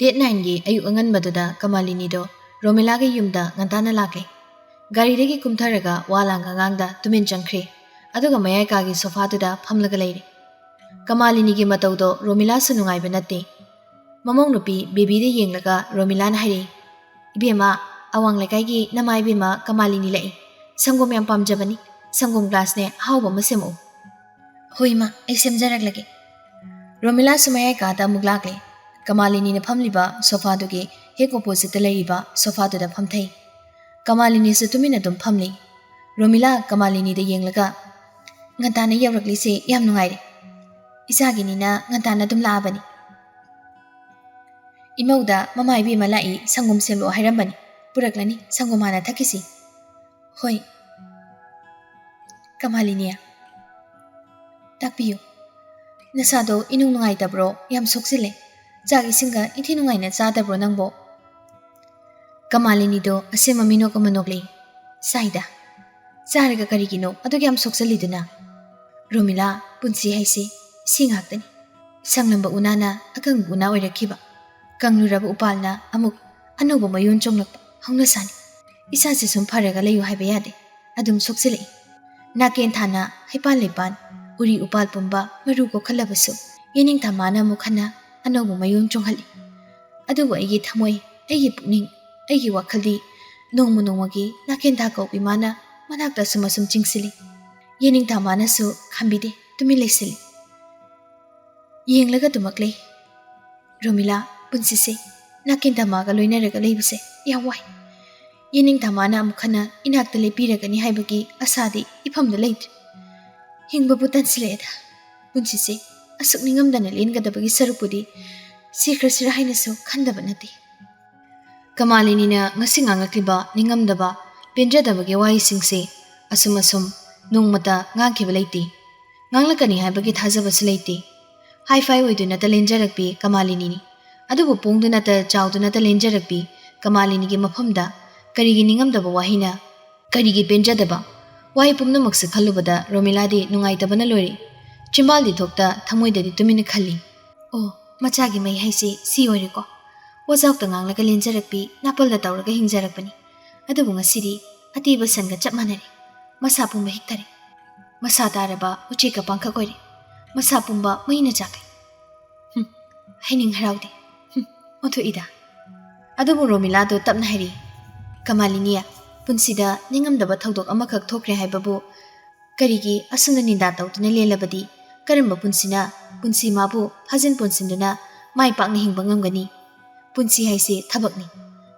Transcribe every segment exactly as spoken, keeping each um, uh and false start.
Date ꯅꯥꯏꯟꯒꯤ ꯑꯌꯨꯛ ꯑꯉꯟꯕꯗꯨꯗ ꯀꯃꯥꯂꯤꯅꯤꯗꯣ ꯔꯣꯃꯤꯂꯥꯒꯤ ꯌꯨꯝꯗ ꯉꯟꯇꯥꯅ ꯂꯥꯛꯂꯦ꯫ ꯒꯥꯔꯤꯗꯒꯤ ꯀꯨꯝꯊꯔꯒ ꯋꯥ ꯂꯥꯡꯒ ꯉꯥꯡꯗ ꯇꯨꯃꯤꯟ ꯆꯪꯈ꯭ꯔꯦ꯫ ꯑꯗꯨꯒ ꯃꯌꯥꯏ ꯀꯥꯒꯤ ꯁꯣꯐꯥꯗꯨꯗ ꯐꯝꯂꯒ ꯂꯩꯔꯦ꯫ ꯀꯃꯥꯂꯤꯅꯤꯒꯤ ꯃꯇꯧꯗꯣ ꯔꯣꯃꯤꯂꯥꯁꯨ ꯅꯨꯡꯉꯥꯏꯕ ꯅꯠꯇꯦ꯫ ꯃꯃꯧ ꯅꯨꯄꯤ ꯕꯦꯕꯤꯗ ꯌꯦꯡꯂꯒ ꯔꯣꯃꯤꯂꯥꯅ ꯍꯥꯏꯔꯛꯏ, "ꯏꯕꯦꯝꯃ, ꯑꯋꯥꯡ ꯂꯩꯀꯥꯏꯒꯤ ꯅꯃꯥ ꯏꯕꯦꯝꯃ ꯀꯃꯥꯂꯤꯅꯤ ꯂꯥꯛꯏ꯫ ꯁꯪꯒꯣꯝ ꯌꯥꯝ ꯄꯥꯝꯖꯕꯅꯤ꯫ ꯁꯪꯒꯣꯝ ꯒ꯭ꯂꯥꯁꯅꯦ ꯑꯍꯥꯎꯕ ꯑꯃ ꯁꯦꯝꯃꯛꯎ꯫" "ꯍꯣꯏ ꯏꯃꯥ, ꯑꯩ ꯁꯦꯝꯖꯔꯛꯂꯒꯦ꯫" ꯔꯣꯃꯤꯂꯥꯁꯨ ꯃꯌꯥꯏ ꯀꯥꯗ ꯑꯃꯨꯛ ꯂꯥꯛꯂꯦ꯫ ꯀꯃꯥꯂꯤꯅꯤꯅ ꯐꯝꯂꯤꯕ ꯁꯣꯐꯥꯗꯨꯒꯤ ꯍꯦꯛ ꯑꯣꯄꯣꯖꯤꯠꯇ ꯂꯩꯔꯤꯕ ꯁꯣꯐꯥꯗꯨꯗ ꯐꯝꯊꯩ꯫ ꯀꯃꯥꯂꯤꯅꯤꯁꯨ ꯇꯨꯃꯤꯟꯅ ꯑꯗꯨꯝ ꯐꯝꯂꯤ꯫ ꯔꯣꯃꯤꯂꯥ ꯀꯃꯥꯂꯤꯅꯤꯗ ꯌꯦꯡꯂꯒ, "ꯉꯟꯇꯥꯅ ꯌꯧꯔꯛꯂꯤꯁꯦ ꯌꯥꯝ ꯅꯨꯡꯉꯥꯏꯔꯦ꯫ ꯏꯆꯥꯒꯤꯅꯤꯅ ꯉꯟꯇꯥꯅ ꯑꯗꯨꯝ ꯂꯥꯛꯑꯕꯅꯤ꯫ ꯏꯃꯧꯗ ꯃꯃꯥ ꯏꯕꯦꯝꯃ ꯂꯥꯛꯏ, ꯁꯪꯒꯣꯝ ꯁꯦꯝꯂꯛꯑꯣ ꯍꯥꯏꯔꯝꯕꯅꯤ꯫ ꯄꯨꯔꯛꯂꯅꯤ, ꯁꯪꯒꯣꯝ ꯍꯥꯟꯅ ꯊꯛꯈꯤꯁꯤ꯫" "ꯍꯣꯏ꯫ ꯀꯃꯥꯂꯤꯅꯤ, ꯇꯥꯛꯄꯤꯌꯨ꯫ ꯅꯁꯥꯗꯣ ꯏꯅꯨꯡ ꯅꯨꯡꯉꯥꯏꯇꯕ꯭ꯔꯣ? ꯌꯥꯝ ꯁꯣꯛꯆꯤꯜꯂꯦ꯫ ꯆꯥꯛ ꯏꯁꯤꯡꯒ ꯏꯟꯊꯤ ꯅꯨꯡꯉꯥꯏꯅ ꯆꯥꯗꯕ꯭ꯔꯣ ꯅꯪꯕꯣ?" ꯀꯃꯥꯂꯤꯅꯤꯗꯣ ꯑꯁꯦꯝꯕ ꯃꯤꯅꯣꯛ ꯑꯃ ꯅꯣꯛꯂꯦ꯫ "ꯆꯥꯏꯗ꯫ ꯆꯥꯔꯒ ꯀꯔꯤꯒꯤꯅꯣ ꯑꯗꯨꯛ ꯌꯥꯝ ꯁꯣꯛꯆꯜꯂꯤꯗꯨꯅ?" "ꯔꯣꯃꯤꯂꯥ, ꯄꯨꯟꯁꯤ ꯍꯥꯏꯁꯤ ꯁꯤ ꯉꯥꯛꯇꯅꯤ꯫ ꯁꯪꯂꯝꯕ ꯎꯅꯥꯅ ꯑꯀꯪꯕ ꯎꯅꯥ ꯑꯣꯏꯔꯛꯈꯤꯕ, ꯀꯪꯂꯨꯔꯕ ꯎꯄꯥꯜꯅ ꯑꯃꯨꯛ ꯑꯅꯧꯕ ꯃꯌꯣꯟ ꯆꯣꯡꯂꯛꯄ ꯍꯧꯅꯁꯥꯅꯤ꯫ ꯏꯁꯥꯁꯤ ꯁꯨꯝ ꯐꯔꯒ ꯂꯩꯌꯨ ꯍꯥꯏꯕ ꯌꯥꯗꯦ, ꯑꯗꯨꯝ ꯁꯣꯛꯆꯤꯜꯂꯛꯏ꯫ ꯅꯥꯀꯦꯟ ꯊꯥꯅ ꯍꯩꯄꯥꯜ ꯂꯩꯄꯥꯜ, ꯎꯔꯤ ꯎꯄꯥꯜ ꯄꯨꯝꯕ ꯃꯔꯨ ꯀꯣꯛꯈꯠꯂꯕꯁꯨ, ꯌꯦꯅꯤꯡꯊꯥ ꯃꯥꯅ ꯑꯃꯨꯛ ꯍꯟꯅ ꯑꯅꯧꯕ ꯃꯌꯣꯟ ꯆꯣꯡꯍꯜꯂꯤ꯫ ꯑꯗꯨꯕꯨ ꯑꯩꯒꯤ ꯊꯃꯣꯏ, ꯑꯩꯒꯤ ꯄꯨꯛꯅꯤꯡ, ꯑꯩꯒꯤ ꯋꯥꯈꯜꯗꯤ ꯅꯣꯡꯃ ꯅꯣꯡꯃꯒꯤ ꯅꯥꯀꯦꯟꯊꯥ ꯀꯧꯕꯤ ꯃꯥꯅ ꯃꯅꯥꯛꯇ ꯑꯁꯨꯝ ꯑꯁꯨꯝ ꯆꯤꯡꯁꯤꯜꯂꯤ꯫ ꯌꯦꯅꯤꯡꯊꯥ ꯃꯥꯅꯁꯨ ꯈꯥꯝꯕꯤꯗꯦ, ꯇꯨꯃꯤꯟ ꯂꯩꯁꯤꯜꯂꯤ꯫ ꯌꯦꯡꯂꯒ ꯑꯗꯨꯃꯛ ꯂꯩ꯫ ꯔꯣꯃꯤꯂꯥ, ꯄꯨꯟꯁꯤꯁꯦ ꯅꯥꯀꯦꯟꯊꯥ ꯃꯥꯒ ꯂꯣꯏꯅꯔꯒ ꯂꯩꯕꯁꯦ ꯌꯥꯝ ꯋꯥꯏ꯫ ꯌꯦꯅꯤꯡꯊꯥ ꯃꯥꯅ ꯑꯃꯨꯛ ꯍꯟꯅ ꯏꯅꯥꯛꯇ ꯂꯦꯞꯄꯤꯔꯒꯅꯤ ꯍꯥꯏꯕꯒꯤ ꯑꯁꯥꯗꯤ ꯏꯐꯝꯗ ꯂꯩꯇ꯭ꯔꯦ꯫ ꯍꯤꯡꯕꯕꯨ ꯇꯟꯁꯤꯜꯂꯛꯑꯦꯗ꯫ ꯄꯨꯟꯁꯤꯁꯦ ꯑꯁꯨꯛ ꯅꯤꯡꯉꯝꯗꯅ ꯂꯦꯟꯒꯗꯕꯒꯤ ꯁꯔꯨꯛꯄꯨꯗꯤ ꯁꯤꯈ꯭ꯔꯁꯤꯔꯥ ꯍꯥꯏꯅꯁꯨ ꯈꯟꯗꯕ ꯅꯠꯇꯦ꯫" ꯀꯃꯥꯂꯤꯅꯤꯅ ꯉꯁꯤ ꯉꯥꯡꯂꯛꯂꯤꯕ ꯅꯤꯡꯉꯝꯗꯕ, ꯄꯦꯟꯖꯗꯕꯒꯤ ꯋꯥꯍꯩꯁꯤꯡꯁꯦ ꯑꯁꯨꯝ ꯑꯁꯨꯝ ꯅꯣꯡꯃꯇ ꯉꯥꯡꯈꯤꯕ ꯂꯩꯇꯦ꯫ ꯉꯥꯡꯂꯛꯀꯅꯤ ꯍꯥꯏꯕꯒꯤ ꯊꯥꯖꯕꯁꯨ ꯂꯩꯇꯦ꯫ ꯍꯥꯏ ꯐꯥꯏ ꯑꯣꯏꯗꯨꯅꯇ ꯂꯦꯟꯖꯔꯛꯄꯤ ꯀꯃꯥꯂꯤꯅꯤꯅꯤ꯫ ꯑꯗꯨꯕꯨ ꯄꯣꯡꯗꯨꯅꯇ ꯆꯥꯎꯗꯨꯅꯇ ꯂꯦꯟꯖꯔꯛꯄꯤ ꯀꯃꯥꯂꯤꯅꯤꯒꯤ ꯃꯐꯝꯗ ꯀꯔꯤꯒꯤ ꯅꯤꯡꯉꯝꯗꯕ ꯋꯥꯍꯩꯅ? ꯀꯔꯤꯒꯤ ꯄꯦꯟꯖꯗꯕ? ꯋꯥꯍꯩ ꯄꯨꯝꯅꯃꯛꯁꯦ ꯈꯜꯂꯨꯕꯗ ꯔꯣꯃꯤꯂꯥꯗꯤ ꯅꯨꯡꯉꯥꯏꯇꯕꯅ ꯂꯣꯏꯔꯦ꯫ ꯆꯤꯝꯕꯥꯜꯗꯤ ꯊꯣꯛꯇ ꯊꯃꯣꯏꯗꯗꯤ ꯇꯨꯃꯤꯟꯅ ꯈꯜꯂꯤ꯫ "ꯑꯣ, ꯃꯆꯥꯒꯤ ꯃꯩ ꯍꯥꯏꯁꯤ ꯁꯤ ꯑꯣꯏꯔꯦꯀꯣ꯫ ꯋꯥꯖꯥꯎꯇ ꯉꯥꯡꯂꯒ ꯂꯦꯟꯖꯔꯛꯄꯤ, ꯅꯥꯄꯜꯗ ꯇꯧꯔꯒ ꯍꯤꯡꯖꯔꯛꯄꯅꯤ꯫ ꯑꯗꯨꯕꯨ ꯉꯁꯤꯗꯤ ꯑꯇꯦꯕ ꯁꯟꯒ ꯆꯞ ꯃꯥꯟꯅꯔꯦ꯫ ꯃꯁꯥ ꯄꯨꯝꯕ ꯍꯤꯛꯊꯔꯦ꯫ ꯃꯁꯥ ꯇꯥꯔꯕ ꯎꯆꯦꯛꯀ ꯄꯥꯡꯈꯛ ꯑꯣꯏꯔꯦ꯫ ꯃꯁꯥ ꯄꯨꯝꯕ ꯃꯩꯅ ꯆꯥꯛꯂꯦ꯫ ꯍꯨꯝ, ꯍꯥꯏꯅꯤꯡ ꯍꯔꯥꯎꯗꯦ꯫ ꯍꯨꯝ, ꯑꯣꯟꯊꯣꯛꯏꯗ꯫ ꯑꯗꯨꯕꯨ ꯔꯣꯃꯤꯂꯥꯗꯣ ꯇꯞꯅ ꯍꯥꯏꯔꯤ, "ꯀꯃꯥꯂꯤꯅꯤ, ꯄꯨꯟꯁꯤꯗ ꯅꯤꯡꯉꯝꯗꯕ ꯊꯧꯗꯣꯛ ꯑꯃꯈꯛ ꯊꯣꯛꯈ꯭ꯔꯦ ꯍꯥꯏꯕꯕꯨ ꯀꯔꯤꯒꯤ ꯑꯁꯨꯝꯅ ꯅꯤꯟꯗꯥ ꯇꯧꯗꯨꯅ ꯂꯦꯜꯂꯕꯗꯤ ꯀꯔꯝꯕ ꯄꯨꯟꯁꯤꯅ ꯄꯨꯟꯁꯤ ꯃꯥꯕꯨ ꯐꯥꯖꯤꯟ ꯄꯨꯟꯁꯤꯟꯗꯨꯅ ꯃꯥꯏ ꯄꯥꯛꯅ ꯍꯤꯡꯕ ꯉꯝꯒꯅꯤ? ꯄꯨꯟꯁꯤ ꯍꯥꯏꯁꯤ ꯊꯕꯛꯅꯤ꯫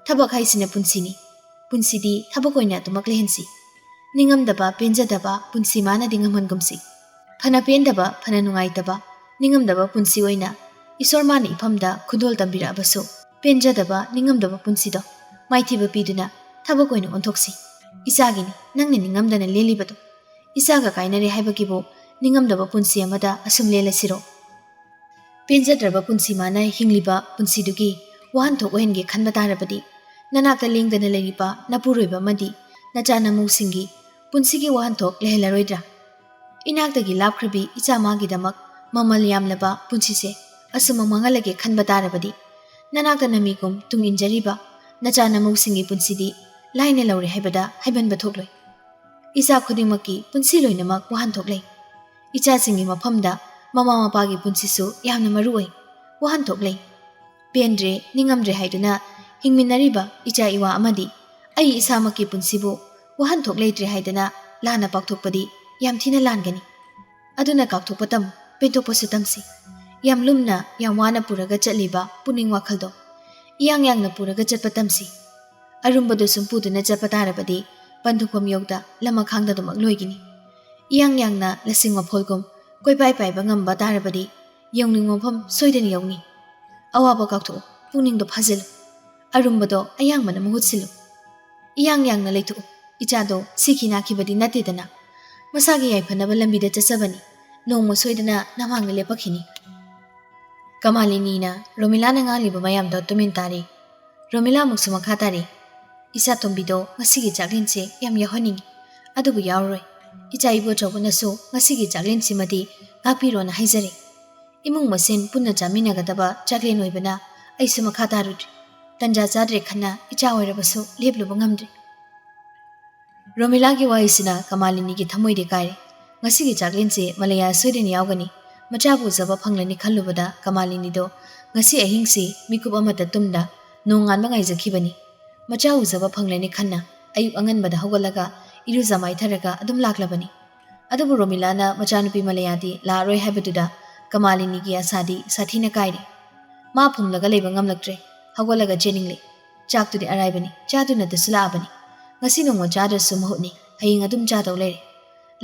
ꯊꯕꯛ ꯍꯥꯏꯁꯤꯅ ꯄꯨꯟꯁꯤꯅꯤ꯫ ꯄꯨꯟꯁꯤꯗꯤ ꯊꯕꯛ ꯑꯣꯏꯅ ꯑꯗꯨꯃꯛ ꯂꯩꯍꯟꯁꯤ꯫ ꯅꯤꯡꯉꯝꯗꯕ, ꯄꯦꯟꯖꯗꯕ ꯄꯨꯟꯁꯤ ꯃꯥꯅꯗꯤ ꯉꯝꯍꯟꯒꯨꯝꯁꯤ꯫ ꯐꯅ ꯄꯦꯟꯗꯕ, ꯐꯅ ꯅꯨꯡꯉꯥꯏꯇꯕ, ꯅꯤꯡꯉꯝꯗꯕ ꯄꯨꯟꯁꯤ ꯑꯣꯏꯅ ꯏꯁꯣꯔ ꯃꯥꯅ ꯏꯐꯝꯗ ꯈꯨꯗꯣꯜ ꯇꯝꯕꯤꯔꯛꯑꯕꯁꯨ, ꯄꯦꯟꯖꯗꯕ, ꯅꯤꯡꯉꯝꯗꯕ ꯄꯨꯟꯁꯤꯗꯣ ꯃꯥꯏꯊꯤꯕ ꯄꯤꯗꯨꯅ ꯊꯕꯛ ꯑꯣꯏꯅ ꯑꯣꯟꯊꯣꯛꯁꯤ꯫ ꯏꯆꯥꯒꯤꯅꯤ ꯅꯪꯅ ꯅꯤꯡꯉꯝꯗꯅ ꯂꯦꯜꯂꯤꯕꯗꯣ꯫ ꯏꯆꯥꯒ ꯀꯥꯏꯅꯔꯦ ꯍꯥꯏꯕꯒꯤꯕꯨ ꯅꯤꯡꯉꯝꯗꯕ ꯄꯨꯟꯁꯤ ꯑꯃꯗ ꯑꯁꯨꯝ ꯂꯦꯜꯂꯁꯤꯔꯣ? ꯄꯦꯟꯖꯗ꯭ꯔꯕ ꯄꯨꯟꯁꯤ ꯃꯥꯅ ꯍꯤꯡꯂꯤꯕ ꯄꯨꯟꯁꯤꯗꯨꯒꯤ ꯋꯥꯍꯟꯊꯣꯛ ꯑꯣꯏꯍꯟꯒꯦ ꯈꯟꯕ ꯇꯥꯔꯕꯗꯤ, ꯅꯅꯥꯛꯇ ꯂꯦꯡꯗꯅ ꯂꯩꯔꯤꯕ ꯅꯄꯨꯔꯣꯏꯕ ꯑꯃꯗꯤ ꯅꯆꯥ ꯅꯃꯧꯁꯤꯡꯒꯤ ꯄꯨꯟꯁꯤꯒꯤ ꯋꯥꯍꯟꯊꯣꯛ ꯂꯩꯍꯜꯂꯔꯣꯏꯗ꯭ꯔꯥ? ꯏꯅꯥꯛꯇꯒꯤ ꯂꯥꯞꯈ꯭ꯔꯕꯤ ꯏꯆꯥ ꯃꯥꯒꯤꯗꯃꯛ ꯃꯃꯜ ꯌꯥꯝꯂꯕ ꯄꯨꯟꯁꯤꯁꯦ ꯑꯁꯨꯝ ꯃꯥꯡꯍꯜꯂꯒꯦ ꯈꯟꯕ ꯇꯥꯔꯕꯗꯤ, ꯅꯅꯥꯛꯇ ꯅꯃꯤꯒꯨꯝ ꯇꯨꯡ ꯏꯟꯖꯔꯤꯕ ꯅꯆꯥ ꯅꯃꯧꯁꯤꯡꯒꯤ ꯄꯨꯟꯁꯤꯗꯤ ꯂꯥꯏꯅ ꯂꯧꯔꯦ ꯍꯥꯏꯕꯗ ꯍꯥꯏꯃꯟꯕ ꯊꯣꯛꯂꯣꯏ꯫ ꯏꯆꯥ ꯈꯨꯗꯤꯡꯃꯛꯀꯤ ꯄꯨꯟꯁꯤ ꯂꯣꯏꯅꯃꯛ ꯋꯥꯍꯟꯊꯣꯛ ꯂꯩ꯫ ꯏꯆꯥꯁꯤꯡꯒꯤ ꯃꯐꯝꯗ ꯃꯃꯥ ꯃꯄꯥꯒꯤ ꯄꯨꯟꯁꯤꯁꯨ ꯌꯥꯝꯅ ꯃꯔꯨ ꯑꯣꯏ꯫ ꯋꯥꯍꯟꯊꯣꯛ ꯂꯩ꯫ ꯄꯦꯟꯗ꯭ꯔꯦ, ꯅꯤꯡꯉꯝꯗ꯭ꯔꯦ ꯍꯥꯏꯗꯨꯅ ꯍꯤꯡꯃꯤꯟꯅꯔꯤꯕ ꯏꯆꯥ ꯏꯋꯥ ꯑꯃꯗꯤ ꯑꯩ ꯏꯁꯥꯃꯛꯀꯤ ꯄꯨꯟꯁꯤꯕꯨ ꯋꯥꯍꯟꯊꯣꯛ ꯂꯩꯇ꯭ꯔꯦ ꯍꯥꯏꯗꯅ ꯂꯥꯟꯅ ꯄꯥꯛꯊꯣꯛꯄꯗꯤ ꯌꯥꯝ ꯊꯤꯅ ꯂꯥꯟꯒꯅꯤ꯫ ꯑꯗꯨꯅ ꯀꯥꯎꯊꯣꯛꯄ ꯇꯝꯃꯨ, ꯄꯦꯟꯊꯣꯛꯄꯁꯨ ꯇꯝꯁꯤ꯫ ꯌꯥꯝ ꯂꯨꯝꯅ, ꯌꯥꯝ ꯋꯥꯅ ꯄꯨꯔꯒ ꯆꯠꯂꯤꯕ ꯄꯨꯛꯅꯤꯡ ꯋꯥꯈꯜꯗꯣ ꯏꯌꯥꯡ ꯌꯥꯡꯅ ꯄꯨꯔꯒ ꯆꯠꯄ ꯇꯝꯁꯤ꯫ ꯑꯔꯨꯝꯕꯗꯨ ꯁꯨꯝ ꯄꯨꯗꯨꯅ ꯆꯠꯄ ꯇꯥꯔꯕꯗꯤ ꯄꯟꯊꯨꯡꯐꯝ ꯌꯧꯗ ꯂꯃꯈꯥꯡꯗ ꯑꯗꯨꯃꯛ ꯂꯣꯏꯒꯅꯤ꯫ ꯏꯌꯥꯡ ꯌꯥꯡꯅ ꯂꯁꯤꯡ ꯃꯐꯣꯜꯒꯨꯝ ꯀꯣꯏꯄꯥꯏ ꯄꯥꯏꯕ ꯉꯝꯕ ꯇꯥꯔꯕꯗꯤ ꯌꯧꯅꯤꯡꯕ ꯃꯐꯝ ꯁꯣꯏꯗꯅ ꯌꯧꯅꯤ꯫ ꯑꯋꯥꯕ ꯀꯥꯎꯊꯣꯛꯎ, ꯄꯨꯛꯅꯤꯡꯗꯣ ꯐꯥꯖꯤꯜꯂꯨ꯫ ꯑꯔꯨꯝꯕꯗꯣ ꯑꯌꯥꯡꯕꯅ ꯃꯍꯨꯠ ꯁꯤꯜꯂꯨ꯫ ꯏꯌꯥꯡ ꯌꯥꯡꯅ ꯂꯩꯊꯣꯛꯎ꯫ ꯏꯆꯥꯗꯣ ꯁꯤꯈꯤ ꯅꯥꯈꯤꯕꯗꯤ ꯅꯠꯇꯦꯗꯅ꯫ ꯃꯁꯥꯒꯤ ꯌꯥꯏꯐꯅꯕ ꯂꯝꯕꯤꯗ ꯆꯠꯆꯕꯅꯤ꯫ ꯅꯣꯡꯃ ꯁꯣꯏꯗꯅ ꯅꯃꯥꯡꯗ ꯂꯦꯞꯄꯛꯈꯤꯅꯤ꯫ ꯀꯃꯥꯂꯤꯅꯤꯅ ꯔꯣꯃꯤꯂꯥꯅ ꯉꯥꯡꯂꯤꯕ ꯃꯌꯥꯝꯗꯣ ꯇꯨꯃꯤꯟ ꯇꯥꯔꯤ꯫ ꯔꯣꯃꯤꯂꯥ ꯑꯃꯨꯛꯁꯨ ꯃꯈꯥ ꯇꯥꯔꯤ, "ꯏꯆꯥ ꯇꯣꯝꯕꯤꯗꯣ ꯉꯁꯤꯒꯤ ꯆꯥꯛꯂꯦꯟꯁꯦ ꯌꯥꯝ ꯌꯥꯎꯍꯟꯅꯤꯡꯉꯤ, ꯑꯗꯨꯕꯨ ꯌꯥꯎꯔꯣꯏ꯫ ꯏꯆꯥ ꯏꯕꯣꯆꯧꯕꯅꯁꯨ ꯉꯁꯤꯒꯤ ꯆꯥꯛꯂꯦꯟꯁꯤꯃꯗꯤ ꯉꯥꯛꯄꯤꯔꯣꯅ ꯍꯥꯏꯖꯔꯤ꯫ ꯏꯃꯨꯡ ꯃꯁꯦꯟ ꯄꯨꯟꯅ ꯆꯥꯃꯤꯟꯅꯒꯗꯕ ꯆꯥꯛꯂꯦꯟ ꯑꯣꯏꯕꯅ ꯑꯩꯁꯨ ꯃꯈꯥ ꯇꯥꯔꯨꯗ꯭ꯔꯤ꯫ ꯇꯟꯖꯥ ꯆꯥꯗ꯭ꯔꯦ ꯈꯟꯅ ꯏꯆꯥ ꯑꯣꯏꯔꯕꯁꯨ ꯂꯦꯞꯂꯨꯕ ꯉꯝꯗ꯭ꯔꯦ꯫ ꯔꯣꯃꯤꯂꯥꯒꯤ ꯋꯥꯍꯩꯁꯤꯅ ꯀꯃꯥꯂꯤꯅꯤꯒꯤ ꯊꯃꯣꯏꯗꯤ ꯀꯥꯏꯔꯦ꯫ ꯉꯁꯤꯒꯤ ꯆꯥꯛꯂꯦꯟꯁꯤ ꯃꯂꯌꯥ ꯁꯣꯏꯗꯅ ꯌꯥꯎꯒꯅꯤ꯫ ꯃꯆꯥꯕꯨ ꯎꯖꯕ ꯐꯪꯂꯅꯤ ꯈꯜꯂꯨꯕꯗ ꯀꯃꯥꯂꯤꯅꯤꯗꯣ ꯉꯁꯤ ꯑꯍꯤꯡꯁꯤ ꯃꯤꯀꯨꯞ ꯑꯃꯠꯇ ꯇꯨꯝꯗ ꯅꯣꯡꯉꯥꯟꯕ ꯉꯥꯏꯖꯈꯤꯕꯅꯤ꯫ ꯃꯆꯥ ꯎꯖꯕ ꯐꯪꯂꯅꯤ ꯈꯟꯅ ꯑꯌꯨꯛ ꯑꯉꯟꯕꯗ ꯍꯧꯒꯠꯂꯒ ꯏꯔꯨꯖ ꯃꯥꯏꯊꯔꯒ ꯑꯗꯨꯝ ꯂꯥꯛꯂꯕꯅꯤ꯫ ꯑꯗꯨꯕꯨ ꯔꯣꯃꯤꯂꯥꯅ ꯃꯆꯥꯅꯨꯄꯤ ꯃꯂꯌꯥꯗꯤ ꯂꯥꯛꯑꯔꯣꯏ ꯍꯥꯏꯕꯗꯨꯗ ꯀꯃꯥꯂꯤꯅꯤꯒꯤ ꯑꯁꯥꯗꯤ ꯁꯥꯊꯤꯅ ꯀꯥꯏꯔꯦ꯫ ꯃꯥ ꯐꯨꯝꯂꯒ ꯂꯩꯕ ꯉꯝꯂꯛꯇ꯭ꯔꯦ꯫ ꯍꯧꯒꯠꯂꯒ ꯆꯦꯟꯅꯤꯡꯂꯦ꯫ ꯆꯥꯛꯇꯨꯗꯤ ꯑꯔꯥꯏꯕꯅꯤ, ꯆꯥꯗꯨꯅꯇꯁꯨ ꯂꯥꯛꯑꯕꯅꯤ꯫ ꯉꯁꯤ ꯅꯣꯡꯃ ꯆꯥꯗ꯭ꯔꯁꯨ ꯃꯍꯨꯠꯅꯤ, ꯍꯌꯦꯡ ꯑꯗꯨꯝ ꯆꯥꯗꯧ ꯂꯩꯔꯦ꯫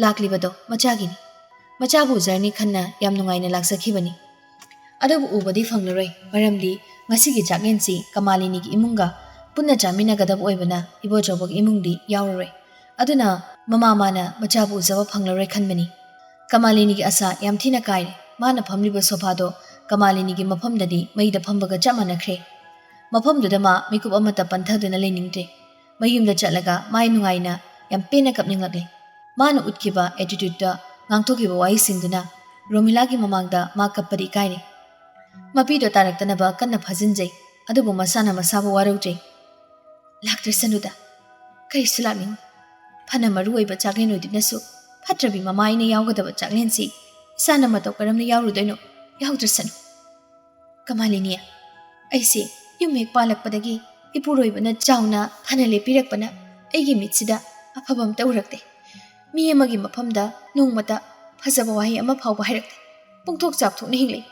ꯂꯥꯛꯂꯤꯕꯗꯣ ꯃꯆꯥꯒꯤꯅꯤ꯫ ꯃꯆꯥꯕꯨ ꯎꯖꯔꯅꯤ ꯈꯟꯅ ꯌꯥꯝ ꯅꯨꯡꯉꯥꯏꯅ ꯂꯥꯛꯆꯈꯤꯕꯅꯤ꯫ ꯑꯗꯨꯕꯨ ꯎꯕꯗꯤ ꯐꯪꯂꯔꯣꯏ, ꯃꯔꯝꯗꯤ ꯉꯁꯤꯒꯤ ꯆꯥꯛꯂꯦꯟꯁꯤ ꯀꯃꯥꯂꯤꯅꯤꯒꯤ ꯏꯃꯨꯡꯒ ꯄꯨꯟꯅ ꯆꯥꯃꯤꯟꯅꯒꯗꯕ ꯑꯣꯏꯕꯅ ꯏꯕꯣꯆꯧꯕꯒꯤ ꯏꯃꯨꯡꯗꯤ ꯌꯥꯎꯔꯔꯣꯏ꯫ ꯑꯗꯨꯅ ꯃꯃꯥ ꯃꯥꯅ ꯃꯆꯥꯕꯨ ꯎꯖꯕ ꯐꯪꯂꯔꯣꯏ ꯈꯟꯕꯅꯤ꯫ ꯀꯃꯥꯂꯤꯅꯤꯒꯤ ꯑꯁꯥ ꯌꯥꯝ ꯊꯤꯅ ꯀꯥꯏꯔꯦ꯫ ꯃꯥꯅ ꯐꯝꯂꯤꯕ ꯁꯣꯐꯥꯗꯣ ꯀꯃꯥꯂꯤꯅꯤꯒꯤ ꯃꯐꯝꯗꯗꯤ ꯃꯩꯗ ꯐꯝꯕꯒ ꯆꯞ ꯃꯥꯟꯅꯈ꯭ꯔꯦ꯫ ꯃꯐꯝꯗꯨꯗ ꯃꯥ ꯃꯤꯀꯨꯞ ꯑꯃꯠꯇ ꯄꯟꯊꯗꯨꯅ ꯂꯩꯅꯤꯡꯗ꯭ꯔꯦ꯫ ꯃꯌꯨꯝꯗ ꯆꯠꯂꯒ ꯃꯥꯏ ꯅꯨꯡꯉꯥꯏꯅ ꯌꯥꯝ ꯄꯦꯟꯅ ꯀꯞꯅꯤꯡꯂꯛꯂꯦ꯫ ꯃꯥꯅ ꯎꯠꯈꯤꯕ attitudeꯇ, ꯉꯥꯡꯊꯣꯛꯈꯤꯕ ꯋꯥꯍꯩꯁꯤꯡꯗꯨꯅ ꯔꯣꯃꯤꯂꯥꯒꯤ ꯃꯃꯥꯡꯗ ꯃꯥ ꯀꯞꯄꯗꯤ ꯏꯀꯥꯏꯔꯦ꯫ ꯃꯄꯤꯗꯣ ꯇꯥꯔꯛꯇꯅꯕ ꯀꯟꯅ ꯐꯥꯖꯤꯟꯖꯩ, ꯑꯗꯨꯕꯨ ꯃꯁꯥꯅ ꯃꯁꯥꯕꯨ ꯋꯥꯔꯧꯖꯩ꯫ "ꯂꯥꯛꯇ꯭ꯔꯁꯅꯨꯗ, ꯀꯔꯤꯁꯨ ꯂꯥꯛꯅꯤꯡꯉꯣꯏ꯫ ꯐꯅ ꯃꯔꯨ ꯑꯣꯏꯕ ꯆꯥꯛꯂꯦꯟ ꯑꯣꯏꯗꯨꯅꯁꯨ ꯐꯠꯇ꯭ꯔꯕꯤ ꯃꯃꯥ ꯑꯩꯅ ꯌꯥꯎꯒꯗꯕ ꯆꯥꯛꯂꯦꯟꯁꯤ ꯏꯆꯥꯅ ꯃꯇꯧ ꯀꯔꯝꯅ ꯌꯥꯎꯔꯨꯗꯣꯏꯅꯣ? ꯌꯥꯎꯗ꯭ꯔꯁꯅꯨ꯫" "ꯀꯃꯥꯂꯤꯅꯤ, ꯑꯩꯁꯦ ꯌꯨꯝ ꯍꯦꯛ ꯄꯥꯜꯂꯛꯄꯗꯒꯤ ꯏꯄꯨꯔꯣꯏꯕꯅ ꯆꯥꯎꯅ ꯐꯅ ꯂꯦꯞꯄꯤꯔꯛꯄꯅ ꯑꯩꯒꯤ ꯃꯤꯠꯁꯤꯗ ꯑꯐꯕ ꯑꯝꯇ ꯎꯔꯛꯇꯦ꯫ ꯃꯤ ꯑꯃꯒꯤ ꯃꯐꯝꯗ ꯅꯣꯡꯃꯇ ꯐꯖꯕ ꯋꯥꯍꯩ ꯑꯃ ꯐꯥꯎꯕ ꯍꯥꯏꯔꯛꯇꯦ꯫ ꯄꯨꯡꯊꯣꯛ ꯆꯥꯛꯊꯣꯛꯅ ꯍꯤꯡꯂꯛꯏ꯫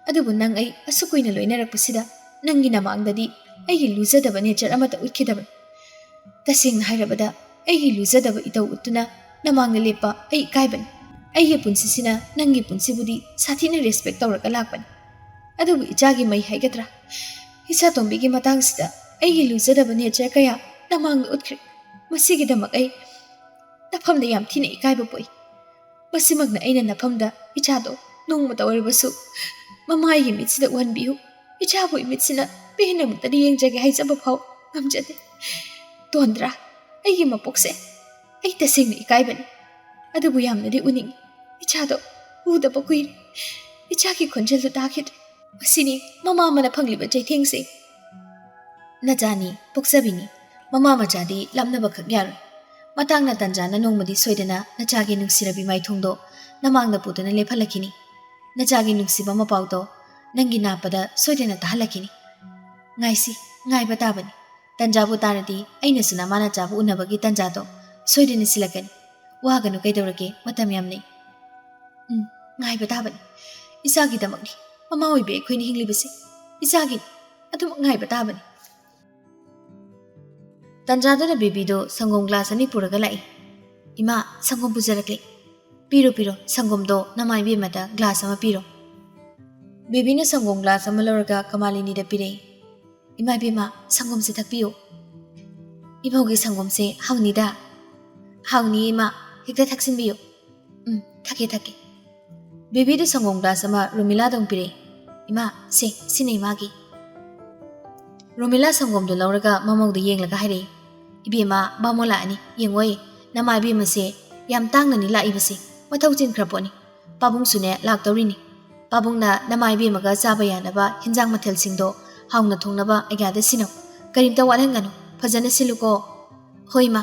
ꯑꯗꯨꯕꯨ ꯅꯪ ꯑꯩ ꯑꯁꯨꯛ ꯀꯨꯏꯅ ꯂꯣꯏꯅꯔꯛꯄꯁꯤꯗ ꯅꯪꯒꯤ ꯅꯃꯥꯡꯗꯗꯤ ꯑꯩꯒꯤ ꯂꯨꯖꯗꯕ nature ꯑꯃꯠꯇ ꯎꯠꯈꯤꯗꯕꯅꯤ꯫ ꯇꯁꯦꯡꯅ ꯍꯥꯏꯔꯕꯗ, ꯑꯩꯒꯤ ꯂꯨꯖꯗꯕ ꯏꯇꯧ ꯎꯠꯇꯨꯅ ꯅꯃꯥꯡꯗ ꯂꯦꯞꯄ ꯑꯩ ꯏꯀꯥꯏꯕꯅꯤ꯫ ꯑꯩꯒꯤ ꯄꯨꯟꯁꯤꯁꯤꯅ ꯅꯪꯒꯤ ꯄꯨꯟꯁꯤꯕꯨꯗꯤ ꯁꯥꯊꯤꯅ respect ꯇꯧꯔꯒ ꯂꯥꯛꯄꯅꯤ꯫ ꯑꯗꯨꯕꯨ ꯏꯆꯥꯒꯤ ꯃꯩ ꯍꯥꯏꯒꯗ꯭ꯔꯥ? ꯏꯆꯥꯇꯣꯝꯕꯤꯒꯤ ꯃꯇꯥꯡꯁꯤꯗ ꯑꯩꯒꯤ ꯂꯨꯖꯗꯕ nature ꯀꯌꯥ ꯅꯃꯥꯡꯗ ꯎꯠꯈ꯭ꯔꯦ꯫ ꯃꯁꯤꯒꯤꯗꯃꯛ ꯑꯩ ꯅꯐꯝꯗ ꯌꯥꯝ ꯊꯤꯅ ꯏꯀꯥꯏꯕ ꯄꯣꯛꯏ꯫ ꯃꯁꯤꯃꯛꯅ ꯑꯩꯅ ꯅꯐꯝꯗ ꯏꯆꯥꯗꯣ ꯅꯣꯡꯃꯇ ꯑꯣꯏꯔꯕꯁꯨ ꯃꯃꯥꯏꯒꯤ ꯃꯤꯠꯁꯤꯗ ꯎꯍꯟꯕꯤꯌꯨ꯫ ꯏꯆꯥꯕꯨ ꯏꯃꯤꯠꯁꯤꯅ ꯄꯦꯟꯅ ꯑꯃꯨꯛꯇꯗꯤ ꯌꯦꯡꯖꯒꯦ ꯍꯥꯏꯖꯕ ꯐꯥꯎ ꯉꯝꯖꯗꯦ꯫ ꯇꯣꯟꯗ꯭ꯔꯥ, ꯑꯩꯒꯤ ꯃꯄꯣꯛꯁꯦ? ꯑꯩ ꯇꯁꯦꯡꯅ ꯏꯀꯥꯏꯕꯅꯤ꯫ ꯑꯗꯨꯕꯨ ꯌꯥꯝꯅꯗꯤ ꯎꯅꯤꯡꯏ꯫ ꯏꯆꯥꯗꯣ ꯎꯗꯕ ꯀꯨꯏꯔꯦ꯫ ꯏꯆꯥꯒꯤ ꯈꯣꯟꯖꯦꯜꯗꯨ ꯇꯥꯈꯤꯗ꯭ꯔꯦ꯫ ꯑꯁꯤꯅꯤ ꯃꯃꯥ ꯑꯃꯅ ꯐꯪꯂꯤꯕ ꯆꯩꯊꯦꯡꯁꯦ꯫ ꯅꯆꯥꯅꯤ, ꯄꯣꯛꯆꯕꯤꯅꯤ, ꯃꯃꯥ ꯃꯆꯥꯗꯤ ꯂꯥꯞꯅꯕꯈꯛ ꯌꯥꯔꯣꯏ꯫ ꯃꯇꯥꯡꯅ ꯇꯟꯖꯥꯅ ꯅꯣꯡꯃꯗꯤ ꯁꯣꯏꯗꯅ ꯅꯆꯥꯒꯤ ꯅꯨꯡꯁꯤꯔꯕꯤ ꯃꯥꯏꯊꯣꯡꯗꯣ ꯅꯃꯥꯡꯗ ꯄꯨꯗꯨꯅ ꯂꯦꯞꯍꯜꯂꯛꯈꯤꯅꯤ꯫ ꯅꯆꯥꯒꯤ ꯅꯨꯡꯁꯤꯕ ꯃꯄꯥꯎꯗꯣ ꯅꯪꯒꯤ ꯅꯥꯞꯄꯗ ꯁꯣꯏꯗꯅ ꯇꯥꯍꯜꯂꯛꯈꯤꯅꯤ꯫ ꯉꯥꯏꯁꯤ, ꯉꯥꯏꯕ ꯇꯥꯕꯅꯤ꯫ ꯇꯟꯖꯥꯕꯨ ꯇꯥꯔꯗꯤ ꯑꯩꯅꯁꯨ ꯅꯃꯥ ꯅꯆꯥꯕꯨ ꯎꯅꯕꯒꯤ ꯇꯟꯖꯥꯗꯣ ꯁꯣꯏꯗꯅ ꯁꯤꯜꯂꯛꯀꯅꯤ꯫ ꯋꯥꯒꯅꯨ, ꯀꯩꯗꯧꯔꯒꯦ, ꯃꯇꯝ ꯌꯥꯝ ꯂꯩ꯫ ꯎꯝ, ꯉꯥꯏꯕ ꯇꯥꯕꯅꯤ꯫ ꯏꯆꯥꯒꯤꯗꯃꯛꯅꯤ꯫ ꯃꯃꯥ ꯑꯣꯏꯕꯤ ꯑꯩꯈꯣꯏꯅ ꯍꯤꯡꯂꯤꯕꯁꯦ ꯏꯆꯥꯒꯤꯅꯤ꯫ ꯑꯗꯨꯃꯛ ꯉꯥꯏꯕ ꯇꯥꯕꯅꯤ꯫ ꯇꯟꯖꯥꯗꯨꯗ ꯕꯦꯕꯤꯗꯣ ꯁꯪꯒꯣꯝ ꯒ꯭ꯂꯥꯁ ꯑꯅꯤ ꯄꯨꯔꯒ ꯂꯥꯛꯏ꯫ "ꯏꯃꯥ, ꯁꯪꯒꯣꯝ ꯄꯨꯖꯔꯛꯂꯦ꯫ ꯄꯤꯔꯣ, ꯄꯤꯔꯣ, ꯁꯪꯒꯣꯝꯗꯣ ꯅꯃꯥ ꯏꯕꯦꯝꯃꯗ ꯒ꯭ꯂꯥꯁ ꯑꯃ ꯄꯤꯔꯣ꯫" ꯕꯦꯕꯤꯅ ꯁꯪꯒꯣꯝ ꯒ꯭ꯂꯥꯁ ꯑꯃ ꯂꯧꯔꯒ ꯀꯃꯥꯂꯤꯅꯤꯗ ꯄꯤꯔꯛꯏ꯫ "ꯏꯃꯥ ꯏꯕꯦꯝꯃ, ꯁꯪꯒꯣꯝꯁꯦ ꯊꯛꯄꯤꯌꯨ꯫" "ꯏꯃꯧꯒꯤ ꯁꯪꯒꯣꯝꯁꯦ ꯍꯥꯎꯅꯤꯗ꯫" "ꯍꯥꯎꯅꯤꯌꯦ ꯏꯃꯥ, ꯍꯦꯛꯇ ꯊꯛꯆꯤꯟꯕꯤꯌꯨ꯫" "ꯎꯝ, ꯊꯛꯀꯦ, ꯊꯛꯀꯦ꯫" ꯕꯦꯕꯤꯗ ꯁꯪꯒꯣꯝ ꯒ꯭ꯂꯥꯁ ꯑꯃ ꯔꯣꯃꯤꯂꯥꯗ ꯑꯃꯨꯛ ꯄꯤꯔꯛꯏ꯫ "ꯏꯃꯥ, ꯁꯦ, ꯁꯤꯅ ꯏꯃꯥꯒꯤ꯫" ꯔꯣꯃꯤꯂꯥ ꯁꯪꯒꯣꯝꯗꯨ ꯂꯧꯔꯒ ꯃꯃꯧꯗ ꯌꯦꯡꯂꯒ ꯍꯥꯏꯔꯛꯏ, "ꯏꯕꯦꯝꯃ, ꯕꯥꯃꯣꯟ ꯂꯥꯛꯑꯅꯤ, ꯌꯦꯡꯉꯣꯏ, ꯅꯃꯥ ꯏꯕꯦꯝꯃꯁꯦ ꯌꯥꯝ ꯇꯥꯡꯅꯅꯤ ꯂꯥꯛꯏꯕꯁꯦ, ꯃꯊꯧ ꯆꯤꯟꯈ꯭ꯔ ꯄꯣꯠꯅꯤ꯫ ꯄꯥꯕꯨꯡꯁꯨꯅꯦ ꯂꯥꯛꯇꯧꯔꯤꯅꯤ꯫ ꯄꯥꯕꯨꯡꯅ ꯅꯃꯥ ꯏꯕꯦꯝꯃꯒ ꯆꯥꯕ ꯌꯥꯅꯕ ꯍꯤꯟꯖꯥꯡ ꯃꯊꯦꯜꯁꯤꯡꯗꯣ ꯍꯥꯎꯅ ꯊꯣꯡꯅꯕ ꯑꯩꯒꯥꯗ ꯁꯤꯟꯅꯧ꯫ ꯀꯔꯤꯝꯇ ꯋꯥꯠꯍꯟꯒꯅꯨ, ꯐꯖꯅ ꯁꯤꯜꯂꯨꯀꯣ꯫" "ꯍꯣꯏ, ꯏꯃꯥ꯫"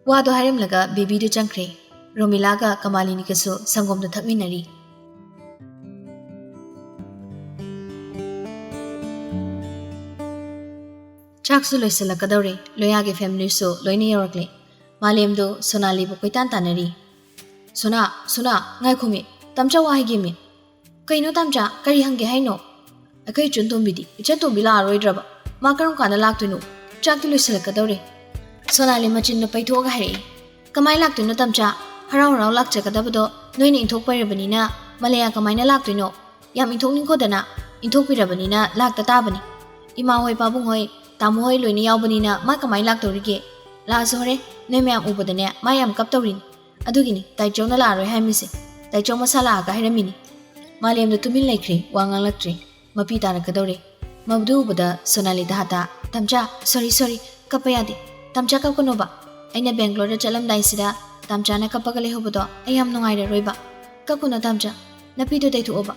ꯋꯥꯗꯣ ꯍꯥꯏꯔꯝꯂꯒ ꯕꯦꯕꯤꯗꯨ ꯆꯪꯈ꯭ꯔꯦ꯫ ꯔꯣꯃꯤꯂꯥꯒ ꯀꯃꯥꯂꯤꯅꯤꯒꯁꯨ ꯁꯪꯒꯣꯝꯗꯨ ꯊꯛꯃꯤꯟꯅꯔꯤ꯫ ꯆꯥꯛꯁꯨ ꯂꯣꯏꯁꯤꯜꯂꯛꯀꯗꯧꯔꯦ꯫ ꯂꯣꯌꯥꯒꯤ ꯐꯦꯃꯤꯂꯤꯁꯨ ꯂꯣꯏꯅ ꯌꯧꯔꯛꯂꯦ꯫ ꯃꯥꯂꯦꯝꯗꯨ ꯁꯣꯅꯥꯂꯤꯕꯨ ꯀꯣꯏꯇꯥꯟ ꯇꯥꯟꯅꯔꯤ꯫ "ꯁꯣꯅꯥ, ꯁꯣꯅꯥ, ꯉꯥꯏꯈꯣꯃꯤ, ꯇꯝꯆꯥ ꯋꯥ ꯍꯥꯏꯒꯦꯃꯤ꯫" "ꯀꯩꯅꯣ ꯇꯝꯆꯥ, ꯀꯔꯤ ꯍꯪꯒꯦ ꯍꯥꯏꯅꯣ?" "ꯑꯩꯈꯣꯏ ꯏꯆꯟ ꯇꯣꯝꯕꯤꯗꯤ, ꯏꯆꯟ ꯇꯣꯝꯕꯤ ꯂꯥꯛꯑꯔꯣꯏꯗ꯭ꯔꯕ? ꯃꯥ ꯀꯔꯝ ꯀꯥꯟꯗ ꯂꯥꯛꯇꯣꯏꯅꯣ? ꯆꯥꯛꯇꯤ ꯂꯣꯏꯁꯤꯜꯂꯛꯀꯗꯧꯔꯦ꯫" ꯁꯣꯅꯥꯂꯤ ꯃꯆꯤꯟꯗꯣ ꯄꯩꯊꯣꯛꯑꯒ ꯍꯥꯏꯔꯛꯏ꯫ "ꯀꯃꯥꯏ ꯂꯥꯛꯇꯣꯏꯅꯣ ꯇꯝꯆꯥ? ꯍꯔꯥꯎ ꯍꯔꯥꯎ ꯂꯥꯛꯆꯒꯗꯕꯗꯣ ꯅꯣꯏꯅ ꯏꯟꯊꯣꯛꯄ ꯑꯣꯏꯔꯕꯅꯤꯅ ꯃꯂꯌꯥ ꯀꯃꯥꯏꯅ ꯂꯥꯛꯇꯣꯏꯅꯣ? ꯌꯥꯝ ꯏꯟꯊꯣꯛꯅꯤꯡꯈꯣꯗꯅ ꯏꯟꯊꯣꯛꯄꯤꯔꯕꯅꯤꯅ ꯂꯥꯛꯇ ꯇꯥꯕꯅꯤ꯫ ꯏꯃꯥ ꯍꯣꯏ, ꯄꯥꯕꯨꯡ ꯍꯣꯏ, ꯇꯥꯃꯣ ꯍꯣꯏ ꯂꯣꯏꯅ ꯌꯥꯎꯕꯅꯤꯅ ꯃꯥ ꯀꯃꯥꯏ ꯂꯥꯛꯇꯧꯔꯤꯒꯦ? ꯂꯥꯛꯑꯁꯨ ꯍꯣꯔꯦꯟ ꯅꯣꯏ ꯃꯌꯥꯝ ꯎꯕꯗꯅꯦ ꯃꯥ ꯌꯥꯝ ꯀꯞꯇꯧꯔꯤꯅꯤ꯫ ꯑꯗꯨꯒꯤꯅꯤ ꯇꯥꯏꯆꯧꯅ ꯂꯥꯛꯑꯔꯣꯏ ꯍꯥꯏꯔꯝꯃꯤꯁꯦ꯫ ꯇꯥꯏꯆꯧ ꯃꯁꯥ ꯂꯥꯛꯑꯒ ꯍꯥꯏꯔꯝꯃꯤꯅꯤ꯫" ꯃꯥꯂꯦꯝꯗꯣ ꯇꯨꯃꯤꯟ ꯂꯩꯈ꯭ꯔꯦ, ꯋꯥ ꯉꯥꯡꯂꯛꯇ꯭ꯔꯦ꯫ ꯃꯄꯤ ꯇꯥꯔꯛꯀꯗꯧꯔꯦ꯫ ꯃꯗꯨ ꯎꯕꯗ ꯁꯣꯅꯥꯂꯤ ꯇꯍꯥꯇꯥ, "ꯇꯝꯆꯥ, ꯁꯣꯔꯤ, ꯁꯣꯔꯤ, ꯀꯞꯄ ꯌꯥꯗꯦ꯫ ꯇꯝꯆꯥ ꯀꯞꯀꯅꯣꯕ꯫ ꯑꯩꯅ ꯕꯦꯡꯒ꯭ꯂꯣꯔꯗ ꯆꯠꯂꯝꯗꯥꯏꯁꯤꯗ ꯇꯝꯆꯥꯅ ꯀꯞꯄꯒ ꯂꯩꯍꯧꯕꯗꯣ ꯑꯩ ꯌꯥꯝ ꯅꯨꯡꯉꯥꯏꯔꯔꯣꯏꯕ꯫ ꯀꯞꯀꯅꯣ ꯇꯝꯆꯥ, ꯅꯄꯤꯗꯣ ꯇꯩꯊꯣꯛꯑꯣꯕ꯫"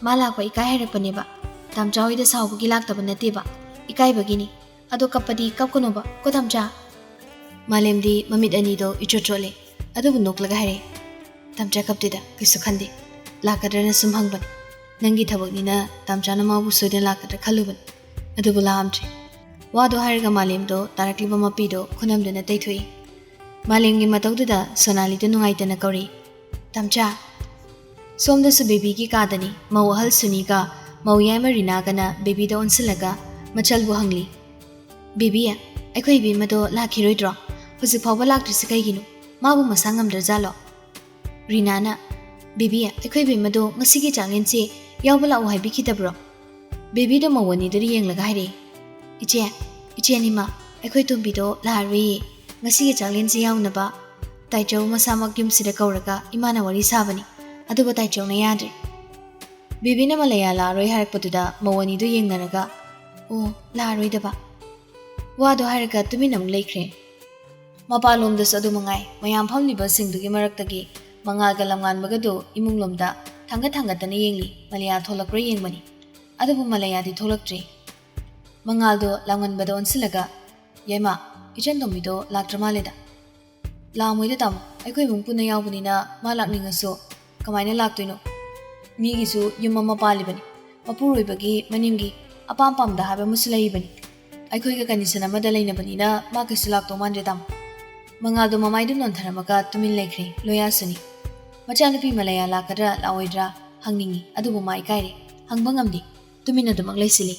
ꯃꯥ ꯂꯥꯛꯄ ꯏꯀꯥꯏ ꯍꯥꯏꯔꯛꯄꯅꯦꯕ꯫ ꯇꯥꯝꯆꯥ ꯍꯣꯏꯗ ꯁꯥꯎꯕꯒꯤ ꯂꯥꯛꯇꯕ ꯅꯠꯇꯦꯕ, ꯏꯀꯥꯏꯕꯒꯤꯅꯤ꯫ ꯑꯗꯣ ꯀꯞꯄꯗꯤ ꯀꯞꯀꯅꯣꯕ ꯀꯣ ꯇꯥꯝꯆꯥ꯫ ꯃꯥꯂꯦꯝꯗꯤ ꯃꯃꯤꯠ ꯑꯅꯤꯗꯣ ꯏꯆꯣꯠ ꯆꯣꯠꯂꯦ꯫ ꯑꯗꯨꯕꯨ ꯅꯣꯛꯂꯒ ꯍꯥꯏꯔꯛꯑꯦ, "ꯇꯥꯝꯆꯥ ꯀꯞꯇꯦꯗ, ꯀꯩꯁꯨ ꯈꯟꯗꯦ꯫ ꯂꯥꯛꯀꯗ꯭ꯔꯅ ꯁꯨꯝ ꯍꯪꯕꯅꯤ꯫ ꯅꯪꯒꯤ ꯊꯕꯛꯅꯤꯅ ꯇꯥꯝꯆꯥꯅ ꯃꯥꯕꯨ ꯁꯣꯏꯗꯅ ꯂꯥꯛꯀꯗ꯭ꯔꯥ ꯈꯜꯂꯨꯕꯅꯤ꯫ ꯑꯗꯨꯕꯨ ꯂꯥꯛꯑꯝꯗ꯭ꯔꯦ꯫" ꯋꯥꯗꯣ ꯍꯥꯏꯔꯒ ꯃꯥꯂꯦꯝꯗꯣ ꯇꯥꯔꯛꯂꯤꯕ ꯃꯄꯤꯗꯣ ꯈꯨꯅꯝꯗꯨꯅ ꯇꯩꯊꯣꯛꯏ꯫ ꯃꯥꯂꯦꯝꯒꯤ ꯃꯇꯧꯗꯨꯗ ꯁꯣꯅꯥꯂꯤꯗꯣ ꯅꯨꯡꯉꯥꯏꯇꯅ ꯀꯧꯔꯛꯏ, "ꯇꯥꯝꯆꯥ!" ꯁꯣꯝꯗꯁꯨ ꯕꯦꯕꯤꯒꯤ ꯀꯥꯗꯅꯤ ꯃꯧ ꯑꯍꯜ ꯁꯨꯅꯤꯒ ꯃꯧ ꯌꯥꯏꯃ ꯔꯤꯅꯥꯒꯅ ꯕꯦꯕꯤꯗ ꯑꯣꯟꯁꯤꯜꯂꯒ ꯃꯆꯜꯕꯨ ꯍꯪꯂꯤ, "ꯕꯦꯕꯤ, ꯑꯩꯈꯣꯏ ꯏꯕꯦꯝꯃꯗꯣ ꯂꯥꯛꯈꯤꯔꯣꯏꯗ꯭ꯔꯣ? ꯍꯧꯖꯤꯛ ꯐꯥꯎꯕ ꯂꯥꯛꯇ꯭ꯔꯤꯁꯤ ꯀꯩꯒꯤꯅꯣ? ꯃꯥꯕꯨ ꯃꯁꯥ ꯉꯝꯗ꯭ꯔꯖꯥꯠꯂꯣ?" ꯔꯤꯅꯥꯅ, "ꯕꯦꯕꯤ, ꯑꯩꯈꯣꯏ ꯏꯕꯦꯝꯃꯗꯣ ꯉꯁꯤꯒꯤ ꯆꯥꯛꯂꯦꯟꯁꯦ ꯌꯥꯎꯕ ꯂꯥꯛꯑꯣ ꯍꯥꯏꯕꯤꯈꯤꯗꯕ꯭ꯔꯣ?" ꯕꯦꯕꯤꯗꯣ ꯃꯧ ꯑꯅꯤꯗꯨꯗ ꯌꯦꯡꯂꯒ ꯍꯥꯏꯔꯛꯏ, "ꯏꯆꯦ, ꯏꯆꯦ ꯑꯅꯤꯃꯛ, ꯑꯩꯈꯣꯏ ꯇꯣꯝꯕꯤꯗꯣ ꯂꯥꯛꯑꯔꯣꯏꯌꯦ꯫ ꯉꯁꯤꯒꯤ ꯆꯥꯛꯂꯦꯟꯁꯤ ꯌꯥꯎꯅꯕ ꯇꯥꯏꯆꯧ ꯃꯁꯥꯃꯛ ꯌꯨꯝꯁꯤꯗ ꯀꯧꯔꯒ ꯏꯃꯥꯅ ꯋꯥꯔꯤ ꯁꯥꯕꯅꯤ꯫ ꯑꯗꯨꯕꯨ ꯇꯥꯏꯆꯧꯅ ꯌꯥꯗ꯭ꯔꯦ꯫" ꯕꯦꯕꯤꯅ ꯃꯂꯌꯥ ꯂꯥꯛꯑꯔꯣꯏ ꯍꯥꯏꯔꯛꯄꯗꯨꯗ ꯃꯧ ꯑꯅꯤꯗꯨ ꯌꯦꯡꯅꯔꯒ, "ꯑꯣ, ꯂꯥꯛꯑꯔꯣꯏꯗꯕ?" ꯋꯥꯗꯣ ꯍꯥꯏꯔꯒ ꯇꯨꯃꯤꯟꯅ ꯑꯃꯨꯛ ꯂꯩꯈ꯭ꯔꯦ꯫ ꯃꯄꯥꯟꯂꯣꯝꯗꯁꯨ ꯑꯗꯨ ꯃꯉꯥꯏ, ꯃꯌꯥꯝ ꯐꯝꯂꯤꯕꯁꯤꯡꯗꯨꯒꯤ ꯃꯔꯛꯇꯒꯤ ꯃꯉꯥꯜꯒ ꯂꯝꯉꯥꯟꯕꯒꯗꯨ ꯏꯃꯨꯡꯂꯣꯝꯗ ꯊꯥꯡꯒꯠ ꯊꯥꯡꯒꯠꯇꯅ ꯌꯦꯡꯂꯤ꯫ ꯃꯂꯌꯥ ꯊꯣꯛꯂꯛꯄ꯭ꯔꯥ ꯌꯦꯡꯕꯅꯤ꯫ ꯑꯗꯨꯕꯨ ꯃꯂꯌꯥꯗꯤ ꯊꯣꯛꯂꯛꯇ꯭ꯔꯤ꯫ ꯃꯉꯥꯜꯗꯣ ꯂꯥꯡꯉꯟꯕꯗ ꯑꯣꯟꯁꯤꯜꯂꯒ, "ꯌꯥꯏꯃ, ꯏꯆꯟ ꯇꯣꯝꯕꯤꯗꯣ ꯂꯥꯛꯇ꯭ꯔ ꯃꯥꯜꯂꯦꯗ?" "ꯂꯥꯛꯑꯝꯃꯣꯏꯗ ꯇꯥꯃꯣ, ꯑꯩꯈꯣꯏ ꯏꯃꯨꯡ ꯄꯨꯟꯅ ꯌꯥꯎꯕꯅꯤꯅ ꯃꯥ ꯂꯥꯛꯅꯤꯡꯉꯁꯨ ꯀꯃꯥꯏꯅ ꯂꯥꯛꯇꯣꯏꯅꯣ? ꯃꯤꯒꯤꯁꯨ ꯌꯨꯝ ꯑꯃ ꯄꯥꯜꯂꯤꯕꯅꯤ, ꯃꯄꯨꯔꯣꯏꯕꯒꯤ ꯃꯅꯤꯡꯒꯤ ꯑꯄꯥꯝ ꯄꯥꯝꯗ ꯍꯥꯏꯕ ꯑꯃꯁꯨ ꯂꯩꯔꯤꯕꯅꯤ꯫ ꯑꯩꯈꯣꯏꯒ condition ꯑꯃꯗ ꯂꯩꯅꯕꯅꯤꯅ ꯃꯥ ꯀꯩꯁꯨ ꯂꯥꯛꯇꯧ ꯃꯥꯟꯗ꯭ꯔꯦ ꯇꯥꯃꯣ꯫" ꯃꯉꯥꯜꯗꯣ ꯃꯃꯥꯏꯗꯨ ꯅꯣꯟꯊꯔꯝꯃꯒ ꯇꯨꯃꯤꯟ ꯂꯩꯈ꯭ꯔꯦ꯫ ꯂꯣꯌꯥꯁꯨꯅꯤ꯫ ꯃꯆꯥꯅꯨꯄꯤ ꯃꯂꯌꯥ ꯂꯥꯛꯀꯗ꯭ꯔꯥ ꯂꯥꯛꯑꯣꯏꯗ꯭ꯔꯥ ꯍꯪꯅꯤꯡꯉꯤ, ꯑꯗꯨꯕꯨ ꯃꯥ ꯏꯀꯥꯏꯔꯦ, ꯍꯪꯕ ꯉꯝꯗꯦ꯫ ꯇꯨꯃꯤꯟꯅ ꯑꯗꯨꯃꯛ ꯂꯩꯁꯤꯜꯂꯤ꯫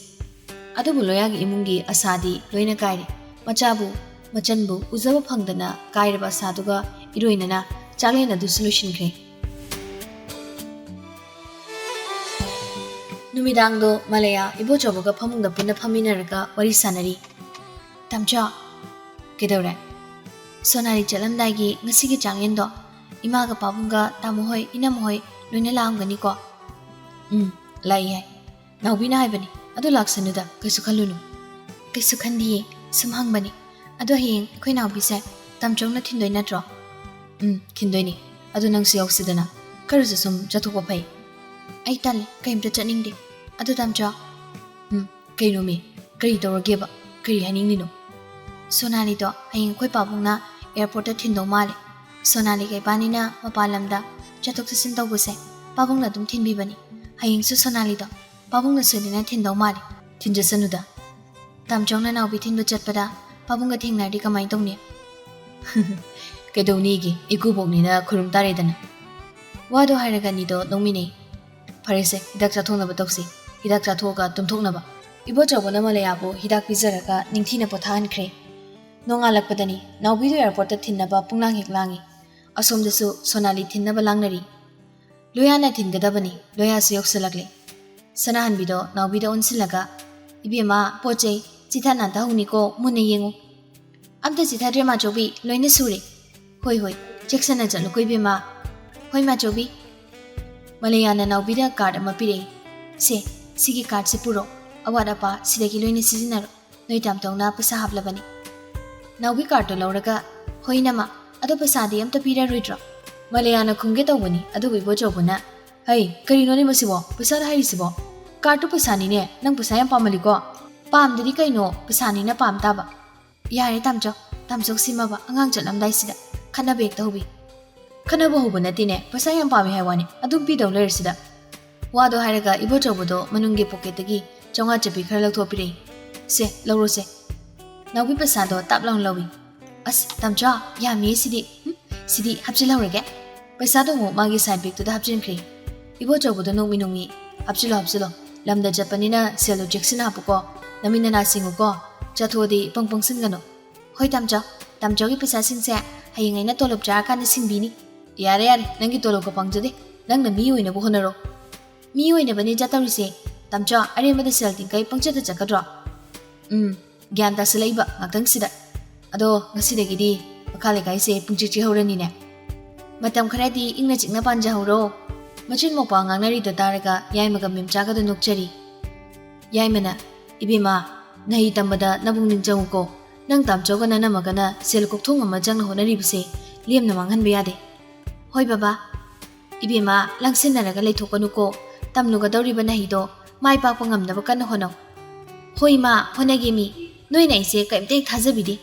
ꯑꯗꯨꯕꯨ ꯂꯣꯌꯥꯒꯤ ꯏꯃꯨꯡꯒꯤ ꯑꯁꯥꯗꯤ ꯂꯣꯏꯅ ꯀꯥꯏꯔꯦ꯫ ꯃꯆꯥꯕꯨ, ꯃꯆꯟꯕꯨ ꯎꯖꯕ ꯐꯪꯗꯅ ꯀꯥꯏꯔꯕ ꯑꯁꯥꯗꯨꯒ ꯏꯔꯣꯏꯅꯅ ꯆꯥꯛꯂꯦꯟ ꯑꯗꯨꯁꯨ ꯂꯣꯏꯁꯤꯟꯈ꯭ꯔꯦ꯫ ꯅꯨꯃꯤꯗꯥꯡꯗꯣ ꯃꯂꯌꯥ ꯏꯕꯣꯆꯧꯕꯒ ꯐꯃꯨꯡꯗ ꯄꯨꯟꯅ ꯐꯝꯃꯤꯟꯅꯔꯒ ꯋꯥꯔꯤ ꯁꯥꯟꯅꯔꯤ꯫ "ꯇꯥꯝꯆꯥ꯫" "ꯀꯩꯗꯧꯔꯦ?" "ꯁꯣꯅꯥꯂꯤ ꯆꯠꯂꯝꯗꯥꯏꯒꯤ ꯉꯁꯤꯒꯤ ꯆꯥꯛꯂꯦꯟꯗꯣ ꯏꯃꯥꯒ ꯄꯥꯕꯨꯡꯒ ꯇꯥꯃꯣ ꯍꯣꯏ, ꯏꯅꯝꯃ ꯍꯣꯏ ꯂꯣꯏꯅ ꯂꯥꯛꯑꯝꯒꯅꯤꯀꯣ?" "ꯎꯝ, ꯂꯥꯛꯏ ꯍꯥꯏ꯫ ꯅꯥꯎꯕꯤꯅ ꯍꯥꯏꯕꯅꯤ, ꯑꯗꯨ ꯂꯥꯛꯁꯅꯨꯗ, ꯀꯩꯁꯨ ꯈꯜꯂꯨꯅꯨ꯫" "ꯀꯩꯁꯨ ꯈꯟꯗꯤꯌꯦ, ꯁꯨꯝ ꯍꯪꯕꯅꯤ꯫ ꯑꯗꯣ ꯍꯌꯦꯡ ꯑꯩꯈꯣꯏ ꯅꯥꯎꯕꯤꯁꯦ ꯇꯥꯝꯆꯧꯅ ꯊꯤꯟꯗꯣꯏ ꯅꯠꯇ꯭ꯔꯣ?" "ꯎꯝ, ꯊꯤꯟꯗꯣꯏꯅꯤ꯫ ꯑꯗꯨ ꯅꯪꯁꯨ ꯌꯥꯎꯁꯤꯗꯅ, ꯈꯔꯁꯨ ꯁꯨꯝ ꯆꯠꯊꯣꯛꯄ ꯐꯩ꯫" ꯑꯩ ꯇꯜꯂꯦ, ꯀꯩꯝꯇ ꯆꯠꯅꯤꯡꯗꯦ꯫ ꯑꯗꯨ ꯇꯥꯃꯣꯆꯥ꯫ ꯎꯝ, ꯀꯩꯅꯣꯃꯤ? ꯀꯔꯤ ꯇꯧꯔꯒꯦꯕ? ꯀꯔꯤ ꯍꯥꯏꯅꯤꯡꯂꯤꯅꯣ? ꯁꯣꯅꯥꯂꯤꯗꯣ ꯍꯌꯦꯡ ꯑꯩꯈꯣꯏ ꯄꯥꯕꯨꯡꯅ airportꯇ ꯊꯤꯟꯗꯧ ꯃꯥꯜꯂꯦ꯫ ꯁꯣꯅꯥꯂꯤꯒ ꯏꯕꯥꯅꯤꯅ ꯃꯄꯥꯟ ꯂꯝꯗ ꯆꯠꯊꯣꯛ ꯆꯠꯁꯤꯟ ꯇꯧꯕꯁꯦ ꯄꯥꯕꯨꯡꯅ ꯑꯗꯨꯝ ꯊꯤꯟꯕꯤꯕꯅꯤ꯫ ꯍꯌꯦꯡꯁꯨ ꯁꯣꯅꯥꯂꯤꯗꯣ ꯄꯥꯕꯨꯡꯅ ꯁꯣꯏꯗꯅ ꯊꯤꯟꯗꯧ ꯃꯥꯜꯂꯦ꯫ ꯊꯤꯟꯖꯁꯅꯨꯗ꯫ ꯇꯥꯃꯣꯆꯥꯅ ꯅꯥꯎꯕꯤ ꯊꯤꯟꯕ ꯆꯠꯄꯗ ꯄꯥꯕꯨꯡꯒ ꯊꯦꯡꯅꯔꯗꯤ ꯀꯃꯥꯏꯅ ꯇꯧꯅꯤ? ꯀꯩꯗꯧꯅꯤꯒꯦ, ꯏꯀꯨꯕꯣꯛꯅꯤꯅ ꯈꯨꯔꯨꯝ ꯇꯥꯔꯦꯗꯅ꯫ ꯋꯥꯗꯣ ꯍꯥꯏꯔꯒ ꯑꯅꯤꯗꯣ ꯅꯣꯛꯃꯤꯟꯅꯩ꯫ ꯐꯔꯦꯁꯦ, ꯍꯤꯗꯥꯛ ꯆꯥꯊꯣꯛꯅꯕ ꯇꯧꯁꯤ꯫ ꯍꯤꯗꯥꯛ ꯆꯥꯊꯣꯛꯑꯒ ꯇꯨꯝꯊꯣꯛꯅꯕ꯫ ꯏꯕꯣꯆꯧꯕꯅ ꯃꯂꯌꯥꯕꯨ ꯍꯤꯗꯥꯛ ꯄꯤꯖꯔꯒ ꯅꯤꯡꯊꯤꯅ ꯄꯣꯊꯥꯍꯟꯈ꯭ꯔꯦ꯫ ꯅꯣꯡꯉꯥꯜꯂꯛꯄꯗꯅꯤ ꯅꯥꯎꯕꯤꯗꯨ airportꯇ ꯊꯤꯟꯅꯕ ꯄꯨꯡꯂꯥꯡ ꯍꯦꯛ ꯂꯥꯡꯏ꯫ ꯑꯁꯣꯝꯗꯁꯨ ꯁꯣꯅꯥꯂꯤ ꯊꯤꯟꯅꯕ ꯂꯥꯡꯅꯔꯤ꯫ ꯂꯣꯌꯥꯅ ꯊꯤꯟꯒꯗꯕꯅꯤ꯫ ꯂꯣꯌꯥꯁꯨ ꯌꯧꯁꯤꯜꯂꯛꯂꯦ꯫ ꯁꯅꯥꯍꯟꯕꯤꯗꯣ ꯅꯥꯎꯕꯤꯗ ꯑꯣꯟꯁꯤꯜꯂꯒ, "ꯏꯕꯦꯝꯃ, ꯄꯣꯠ ꯆꯩ ꯆꯤꯊ ꯅꯥꯟꯊꯍꯧꯅꯤꯀꯣ, ꯃꯨꯟꯅ ꯌꯦꯡꯉꯨ꯫" "ꯑꯝꯇ ꯆꯤꯊꯗ꯭ꯔꯦ ꯃꯥꯆꯧꯕꯤ, ꯂꯣꯏꯅ ꯁꯨꯔꯦ꯫" "ꯍꯣꯏ, ꯍꯣꯏ, ꯆꯦꯛꯁꯤꯟꯅ ꯆꯠꯂꯨꯀꯣ ꯏꯕꯦꯝꯃ꯫" "ꯍꯣꯏ ꯃꯥꯆꯧꯕꯤ꯫" ꯃꯂꯌꯥꯅ ꯅꯥꯎꯕꯤꯗ card ꯑꯃ ꯄꯤꯔꯛꯏ꯫ "ꯁꯦ, ꯁꯤꯒꯤ cardꯁꯦ ꯄꯨꯔꯣ꯫ ꯑꯋꯥꯠ ꯑꯄꯥ ꯁꯤꯗꯒꯤ ꯂꯣꯏꯅ ꯁꯤꯖꯤꯟꯅꯔꯣ꯫ ꯅꯣꯏ ꯇꯥꯃꯣꯆꯧꯅ ꯄꯩꯁꯥ ꯍꯥꯞꯂꯕꯅꯤ꯫" ꯅꯥꯎꯕꯤ cardꯇꯣ ꯂꯧꯔꯒ, "ꯍꯣꯏ ꯏꯅꯝꯃ, ꯑꯗꯣ ꯄꯩꯁꯥꯗꯤ ꯑꯝꯇ ꯄꯤꯔꯔꯣꯏꯗ꯭ꯔꯣ?" ꯃꯂꯌꯥꯅ ꯈꯨꯝꯒꯦ ꯇꯧꯕꯅꯤ, ꯑꯗꯨꯕꯨ ꯏꯕꯣꯆꯧꯕꯅ, "ꯍꯩ, ꯀꯔꯤꯅꯣꯅꯦ ꯃꯁꯤꯕꯣ? ꯄꯩꯁꯥꯗ ꯍꯥꯏꯔꯤꯁꯤꯕꯣ? Cardꯇꯨ ꯄꯩꯁꯥꯅꯤꯅꯦ, ꯅꯪ ꯄꯩꯁꯥ ꯌꯥꯝ ꯄꯥꯝꯃꯜꯂꯤꯀꯣ꯫" "ꯄꯥꯝꯗꯗꯤ ꯀꯩꯅꯣ, ꯄꯩꯁꯥꯅꯤꯅ ꯄꯥꯝ ꯇꯥꯕ꯫" "ꯌꯥꯔꯦ ꯇꯥꯃꯣꯆꯧ, ꯇꯥꯃꯣꯆꯧ ꯁꯤꯃꯕ ꯑꯉꯥꯡ ꯆꯠꯂꯝꯗꯥꯏꯁꯤꯗ ꯈꯠꯅꯕ ꯍꯦꯛꯇ ꯍꯧꯕꯤ꯫" "ꯈꯠꯅꯕ ꯍꯧꯕ ꯅꯠꯇꯦꯅꯦ, ꯄꯩꯁꯥ ꯌꯥꯝ ꯄꯥꯝꯃꯤ ꯍꯥꯏ ꯋꯥꯅꯤ, ꯑꯗꯨꯝ ꯄꯤꯗꯧ ꯂꯩꯔꯁꯤꯗ꯫" ꯋꯥꯗꯣ ꯍꯥꯏꯔꯒ ꯏꯕꯣꯆꯧꯕꯗꯣ ꯃꯅꯨꯡꯒꯤ pocketꯇꯒꯤ ꯆꯥꯝꯃꯉꯥ ꯆꯠꯄꯤ ꯈꯔ ꯂꯧꯊꯣꯛꯄꯤꯔꯛꯏ꯫ "ꯁꯦ, ꯂꯧꯔꯣꯁꯦ꯫" ꯅꯥꯎꯕꯤ ꯄꯩꯁꯥꯗꯣ ꯇꯥꯞ ꯂꯥꯎꯅ ꯂꯧꯏ꯫ "ꯑꯁ, ꯇꯥꯃꯣꯆꯧ, ꯌꯥꯝꯃꯤꯌꯦ ꯁꯤꯗꯤ꯫ ꯎꯝ, ꯁꯤꯗꯤ ꯍꯥꯞꯆꯤꯜꯍꯧꯔꯒꯦ꯫" ꯄꯩꯁꯥꯗꯣ ꯑꯃꯨꯛ ꯃꯥꯒꯤ side bagꯇꯨꯗ ꯍꯥꯞꯆꯤꯟꯈ꯭ꯔꯦ꯫ ꯏꯕꯣꯆꯧꯕꯗꯣ ꯅꯣꯛꯃꯤ ꯅꯣꯛꯃꯤ, "ꯍꯥꯞꯆꯤꯜꯂꯣ, ꯍꯥꯞꯆꯤꯜꯂꯣ꯫ ꯂꯝꯗ ꯆꯠꯄꯅꯤꯅ ꯁꯦꯜꯗꯣ ꯆꯦꯛꯁꯤꯟꯅ ꯍꯥꯞꯄꯨꯀꯣ꯫ ꯅꯃꯤꯠ ꯅꯅꯥ ꯁꯤꯡꯉꯨꯀꯣ꯫ ꯆꯠꯊꯣꯛꯑꯗꯤ ꯄꯪ ꯄꯪꯁꯤꯟꯒꯅꯨ꯫" "ꯍꯣꯏ ꯇꯥꯃꯣꯆꯧ, ꯇꯥꯃꯣꯆꯧꯒꯤ ꯄꯩꯁꯥꯁꯤꯡꯁꯦ ꯍꯌꯦꯡ ꯑꯩꯅ ꯇꯣꯂꯣꯞ ꯆꯥꯔꯀꯥꯟꯗ ꯁꯤꯡꯕꯤꯅꯤ꯫" "ꯌꯥꯔꯦ, ꯌꯥꯔꯦ, ꯅꯪꯒꯤ ꯇꯣꯂꯣꯞꯀ ꯄꯥꯝꯖꯗꯦ꯫ ꯅꯪꯅ ꯃꯤ ꯑꯣꯏꯅꯕ ꯍꯣꯠꯅꯔꯣ꯫" "ꯃꯤ ꯑꯣꯏꯅꯕꯅꯦ ꯆꯠꯇꯧꯔꯤꯁꯦ꯫ ꯇꯥꯃꯣꯆꯧ, ꯑꯔꯦꯝꯕꯗ ꯁꯦꯜ ꯇꯤꯡꯈꯩ ꯄꯪꯆꯠꯇ ꯆꯠꯀꯗ꯭ꯔꯣ?" "ꯎꯝ, ꯒ꯭ꯌꯥꯟ ꯇꯥꯁꯤꯜꯂꯛꯏꯕ ꯉꯥꯛꯇꯪꯁꯤꯗ꯫ ꯑꯗꯣ ꯉꯁꯤꯗꯒꯤꯗꯤ ꯃꯈꯥ ꯂꯩꯀꯥꯏꯁꯦ ꯄꯨꯡꯆꯤꯛ ꯆꯤꯛꯍꯧꯔꯅꯤꯅꯦ꯫ ꯃꯇꯝ ꯈꯔꯗꯤ ꯏꯪꯅ ꯆꯤꯛꯅ ꯄꯥꯟꯖꯍꯧꯔꯣ꯫" ꯃꯆꯤꯟ ꯃꯧꯄꯥ ꯉꯥꯡꯅꯔꯤꯗꯣ ꯇꯥꯔꯒ ꯌꯥꯏꯃꯒ ꯃꯦꯝꯆꯥꯒꯗꯣ ꯅꯣꯛꯆꯔꯤ꯫ ꯌꯥꯏꯃꯅ, "ꯏꯕꯦꯝꯃ, ꯅꯍꯩ ꯇꯝꯕꯗ ꯅꯕꯨꯡ ꯅꯤꯡꯁꯤꯡꯉꯨꯀꯣ꯫ ꯅꯪ ꯇꯥꯃꯣꯆꯧꯒ ꯅꯅꯝꯃꯒꯅ ꯁꯦꯜ ꯀꯣꯛꯊꯣꯡ ꯑꯃ ꯆꯪꯅ ꯍꯣꯠꯅꯔꯤꯕꯁꯦ ꯂꯦꯝꯅ ꯃꯥꯡꯍꯟꯕ ꯌꯥꯗꯦ꯫" "ꯍꯣꯏ ꯕꯕꯥ꯫" "ꯏꯕꯦꯝꯃ, ꯂꯥꯡꯁꯤꯟꯅꯔꯒ ꯂꯩꯊꯣꯛꯀꯅꯨꯀꯣ꯫ ꯇꯝꯂꯨꯒꯗꯧꯔꯤꯕ ꯅꯍꯩꯗꯣ ꯃꯥꯏ ꯄꯥꯛꯄ ꯉꯝꯅꯕ ꯀꯟꯅ ꯍꯣꯠꯅꯧ꯫ "ꯍꯣꯏ ꯏꯃꯥ, ꯍꯣꯠꯅꯒꯦ ꯃꯤ꯫ ꯅꯣꯏꯅ ꯑꯩꯁꯦ ꯀꯔꯤꯝꯇ ꯍꯦꯛ ꯊꯥꯖꯕꯤꯗꯦ꯫"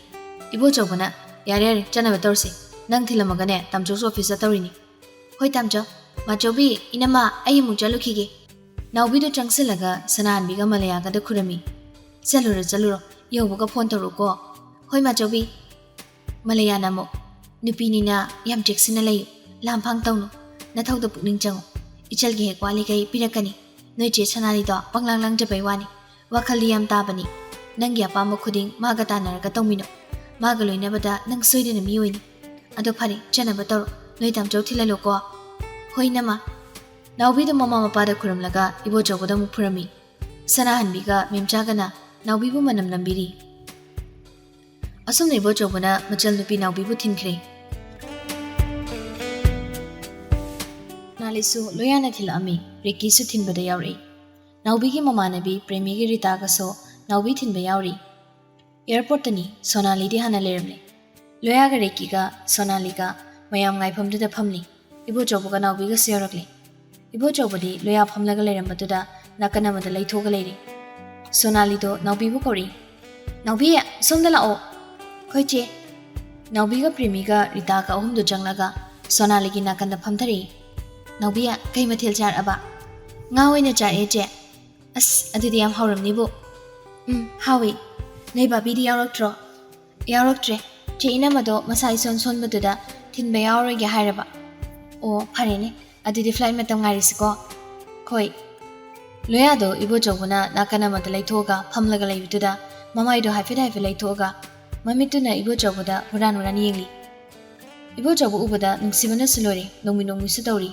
ꯏꯕꯣꯆꯧꯕꯅ, "ꯌꯥꯔꯦ ꯌꯥꯔꯦ, ꯆꯠꯅꯕ ꯇꯧꯔꯁꯤ꯫ ꯅꯪ ꯊꯤꯜꯂꯝꯃꯒꯅꯦ ꯇꯥꯝꯆꯧꯁꯨ ꯑꯣꯐꯤꯁ ꯆꯠꯇꯧꯔꯤꯅꯤ꯫" "ꯍꯣꯏ ꯇꯥꯝꯆꯧ꯫ ꯃꯥꯆꯧꯕꯤ, ꯏꯅꯝꯃ, ꯑꯩ ꯑꯃꯨꯛ ꯆꯠꯂꯨꯈꯤꯒꯦ꯫" ꯅꯥꯎꯕꯤꯗꯨ ꯆꯪꯁꯤꯜꯂꯒ ꯁꯅꯥꯍꯟꯕꯤꯒ ꯃꯂꯌꯥꯒꯗ ꯈꯨꯔꯝꯃꯤ꯫ "ꯆꯠꯂꯨꯔꯣ ꯆꯠꯂꯨꯔꯣ, ꯌꯧꯕꯒ ꯐꯣꯟ ꯇꯧꯔꯛꯎꯀꯣ꯫" "ꯍꯣꯏ ꯃꯥꯆꯧꯕꯤ꯫" ꯃꯂꯌꯥꯅ ꯑꯃꯨꯛ, "ꯅꯨꯄꯤꯅꯤꯅ ꯌꯥꯝ ꯆꯦꯛꯁꯤꯟꯅ ꯂꯩꯌꯨ, ꯂꯥꯝꯐꯥꯡ ꯇꯧꯅꯨ, ꯅꯊꯧꯗ ꯄꯨꯛꯅꯤꯡ ꯆꯪꯉꯨ꯫ ꯏꯆꯜꯒꯤ ꯍꯦꯛ ꯋꯥꯠꯂꯤꯈꯩ ꯄꯤꯔꯛꯀꯅꯤ꯫ ꯅꯣꯏ ꯆꯦ ꯁꯅꯥꯂꯤꯗꯣ ꯄꯪꯂꯥꯡ ꯂꯥꯡꯖꯕꯩ ꯋꯥꯅꯤ, ꯋꯥꯈꯜꯗꯤ ꯌꯥꯝ ꯇꯥꯕꯅꯤ꯫ ꯅꯪꯒꯤ ꯑꯄꯥꯝꯕ ꯈꯨꯗꯤꯡ ꯃꯥꯒ ꯇꯥꯟꯅꯔꯒ ꯇꯧꯃꯤꯟꯅꯧ꯫ ꯃꯥꯒ ꯂꯣꯏꯅꯕꯗ ꯅꯪ ꯁꯣꯏꯗꯅ ꯃꯤ ꯑꯣꯏꯅꯤ꯫ ꯑꯗꯣ ꯐꯔꯦ, ꯆꯠꯅꯕ ꯇꯧꯔꯣ꯫ ꯅꯣꯏ ꯇꯥꯝꯆꯧ ꯊꯤꯜꯍꯜꯂꯣꯀꯣ꯫" "ꯍꯣꯏ ꯏꯅꯝꯃ꯫" ꯅꯥꯎꯕꯤꯗꯨ ꯃꯃꯥ ꯃꯄꯥꯗ ꯈꯨꯔꯨꯝꯂꯒ ꯏꯕꯣꯆꯧꯕꯗ ꯑꯃꯨꯛ ꯐꯨꯔꯝꯃꯤ꯫ ꯁꯅꯥꯍꯟꯕꯤꯒ ꯃꯦꯝꯆꯥꯒꯅ ꯅꯥꯎꯕꯤꯕꯨ ꯃꯅꯝ ꯅꯝꯕꯤꯔꯤ꯫ ꯑꯁꯨꯝꯅ ꯏꯕꯣꯆꯧꯕꯅ ꯃꯆꯜꯅꯨꯄꯤ ꯅꯥꯎꯕꯤꯕꯨ ꯊꯤꯟꯈ꯭ꯔꯦ꯫ ꯁꯣꯅꯥꯂꯤꯁꯨ ꯂꯣꯌꯥꯅ ꯊꯤꯜꯂꯛꯑꯝꯃꯤ, ꯔꯤꯀꯤꯁꯨ ꯊꯤꯟꯕꯗ ꯌꯥꯎꯔꯛꯏ꯫ ꯅꯥꯎꯕꯤꯒꯤ ꯃꯃꯥꯟꯅꯕꯤ ꯄ꯭ꯔꯦꯃꯤꯒꯤ ꯔꯤꯇꯥꯒꯁꯨ ꯅꯥꯎꯕꯤ ꯊꯤꯟꯕ ꯌꯥꯎꯔꯤ꯫ ꯑꯦꯌꯥꯔꯄꯣꯔꯠꯇꯅꯤ ꯁꯣꯅꯥꯂꯤꯗꯤ ꯍꯥꯟꯅ ꯂꯩꯔꯝꯂꯦ꯫ ꯂꯣꯌꯥꯒ ꯔꯤꯀꯤꯒ ꯁꯣꯅꯥꯂꯤꯒ ꯃꯌꯥꯝ ꯉꯥꯏꯐꯝꯗꯨꯗ ꯐꯝꯂꯤ꯫ ꯏꯕꯣꯆꯧꯕꯒ ꯅꯥꯎꯕꯤꯒꯁꯨ ꯌꯧꯔꯛꯂꯦ꯫ ꯏꯕꯣꯆꯧꯕꯗꯤ ꯂꯣꯌꯥ ꯐꯝꯂꯒ ꯂꯩꯔꯝꯕꯗꯨꯗ ꯅꯥꯀꯟ ꯑꯃꯗ ꯂꯩꯊꯣꯛꯑꯒ ꯂꯩꯔꯦ꯫ ꯁꯣꯅꯥꯂꯤꯗꯣ ꯅꯥꯎꯕꯤꯕꯨ ꯀꯧꯔꯛꯏ꯫ "ꯅꯥꯎꯕꯤ, ꯁꯣꯝꯗ ꯂꯥꯛꯑꯣ꯫" "ꯍꯣꯏ ꯆꯦ꯫" ꯅꯥꯎꯕꯤꯒ ꯄ꯭ꯔꯦꯃꯤꯒ ꯔꯤꯇꯥꯒ ꯑꯍꯨꯝꯗꯨ ꯆꯪꯂꯒ ꯁꯣꯅꯥꯂꯤꯒꯤ ꯅꯥꯀꯟꯗ ꯐꯝꯊꯔꯛꯏ꯫ "ꯅꯥꯎꯕꯤ, ꯀꯩ ꯃꯊꯦꯜ ꯆꯥꯔꯛꯑꯕ?" "ꯉꯥ ꯑꯣꯏꯅ ꯆꯥꯔꯛꯑꯦ ꯆꯦ꯫" "ꯑꯁ, ꯑꯗꯨꯗꯤ ꯌꯥꯝ ꯍꯥꯎꯔꯝꯅꯤꯕꯨ꯫" "ꯎꯝ, ꯍꯥꯎꯏ꯫ ꯅꯣꯏ ꯕꯥꯕꯤꯗꯤ ꯌꯥꯎꯔꯛꯇ꯭ꯔꯣ?" "ꯌꯥꯎꯔꯛꯇ꯭ꯔꯦ꯫ ꯆꯦ ꯏꯅꯝꯃꯗꯣ ꯃꯁꯥ ꯏꯁꯣꯟ ꯁꯣꯟꯕꯗꯨꯗ ꯊꯤꯟꯕ ꯌꯥꯎꯔꯣꯏꯒꯦ ꯍꯥꯏꯔꯕ꯫" "ꯑꯣ, ꯐꯔꯦꯅꯦ꯫ ꯑꯗꯨꯗꯤ ꯐ꯭ꯂꯥꯏꯠ ꯃꯇꯝ ꯉꯥꯏꯔꯤꯁꯤꯀꯣ꯫" "ꯍꯣꯏ꯫" ꯂꯣꯌꯥꯗꯣ ꯏꯕꯣꯆꯧꯕꯅ ꯅꯥꯀꯟ ꯑꯃꯗ ꯂꯩꯊꯣꯛꯑꯒ ꯐꯝꯂꯒ ꯂꯩꯕꯗꯨꯗ ꯃꯃꯥꯏꯗꯣ ꯍꯥꯏꯐꯦꯠ ꯍꯥꯏꯐꯦꯠ ꯂꯩꯊꯣꯛꯑꯒ ꯃꯃꯤꯠꯇꯨꯅ ꯏꯕꯣꯆꯧꯕꯗ ꯍꯨꯔꯥꯟ ꯍꯨꯔꯥꯟ ꯌꯦꯡꯂꯤ꯫ ꯏꯕꯣꯆꯧꯕ ꯎꯕꯗ ꯅꯨꯡꯁꯤꯕꯅꯁꯨ ꯂꯣꯏꯔꯦ, ꯅꯣꯡꯃꯤ ꯅꯣꯡꯃꯤꯁꯨ ꯇꯧꯔꯤ꯫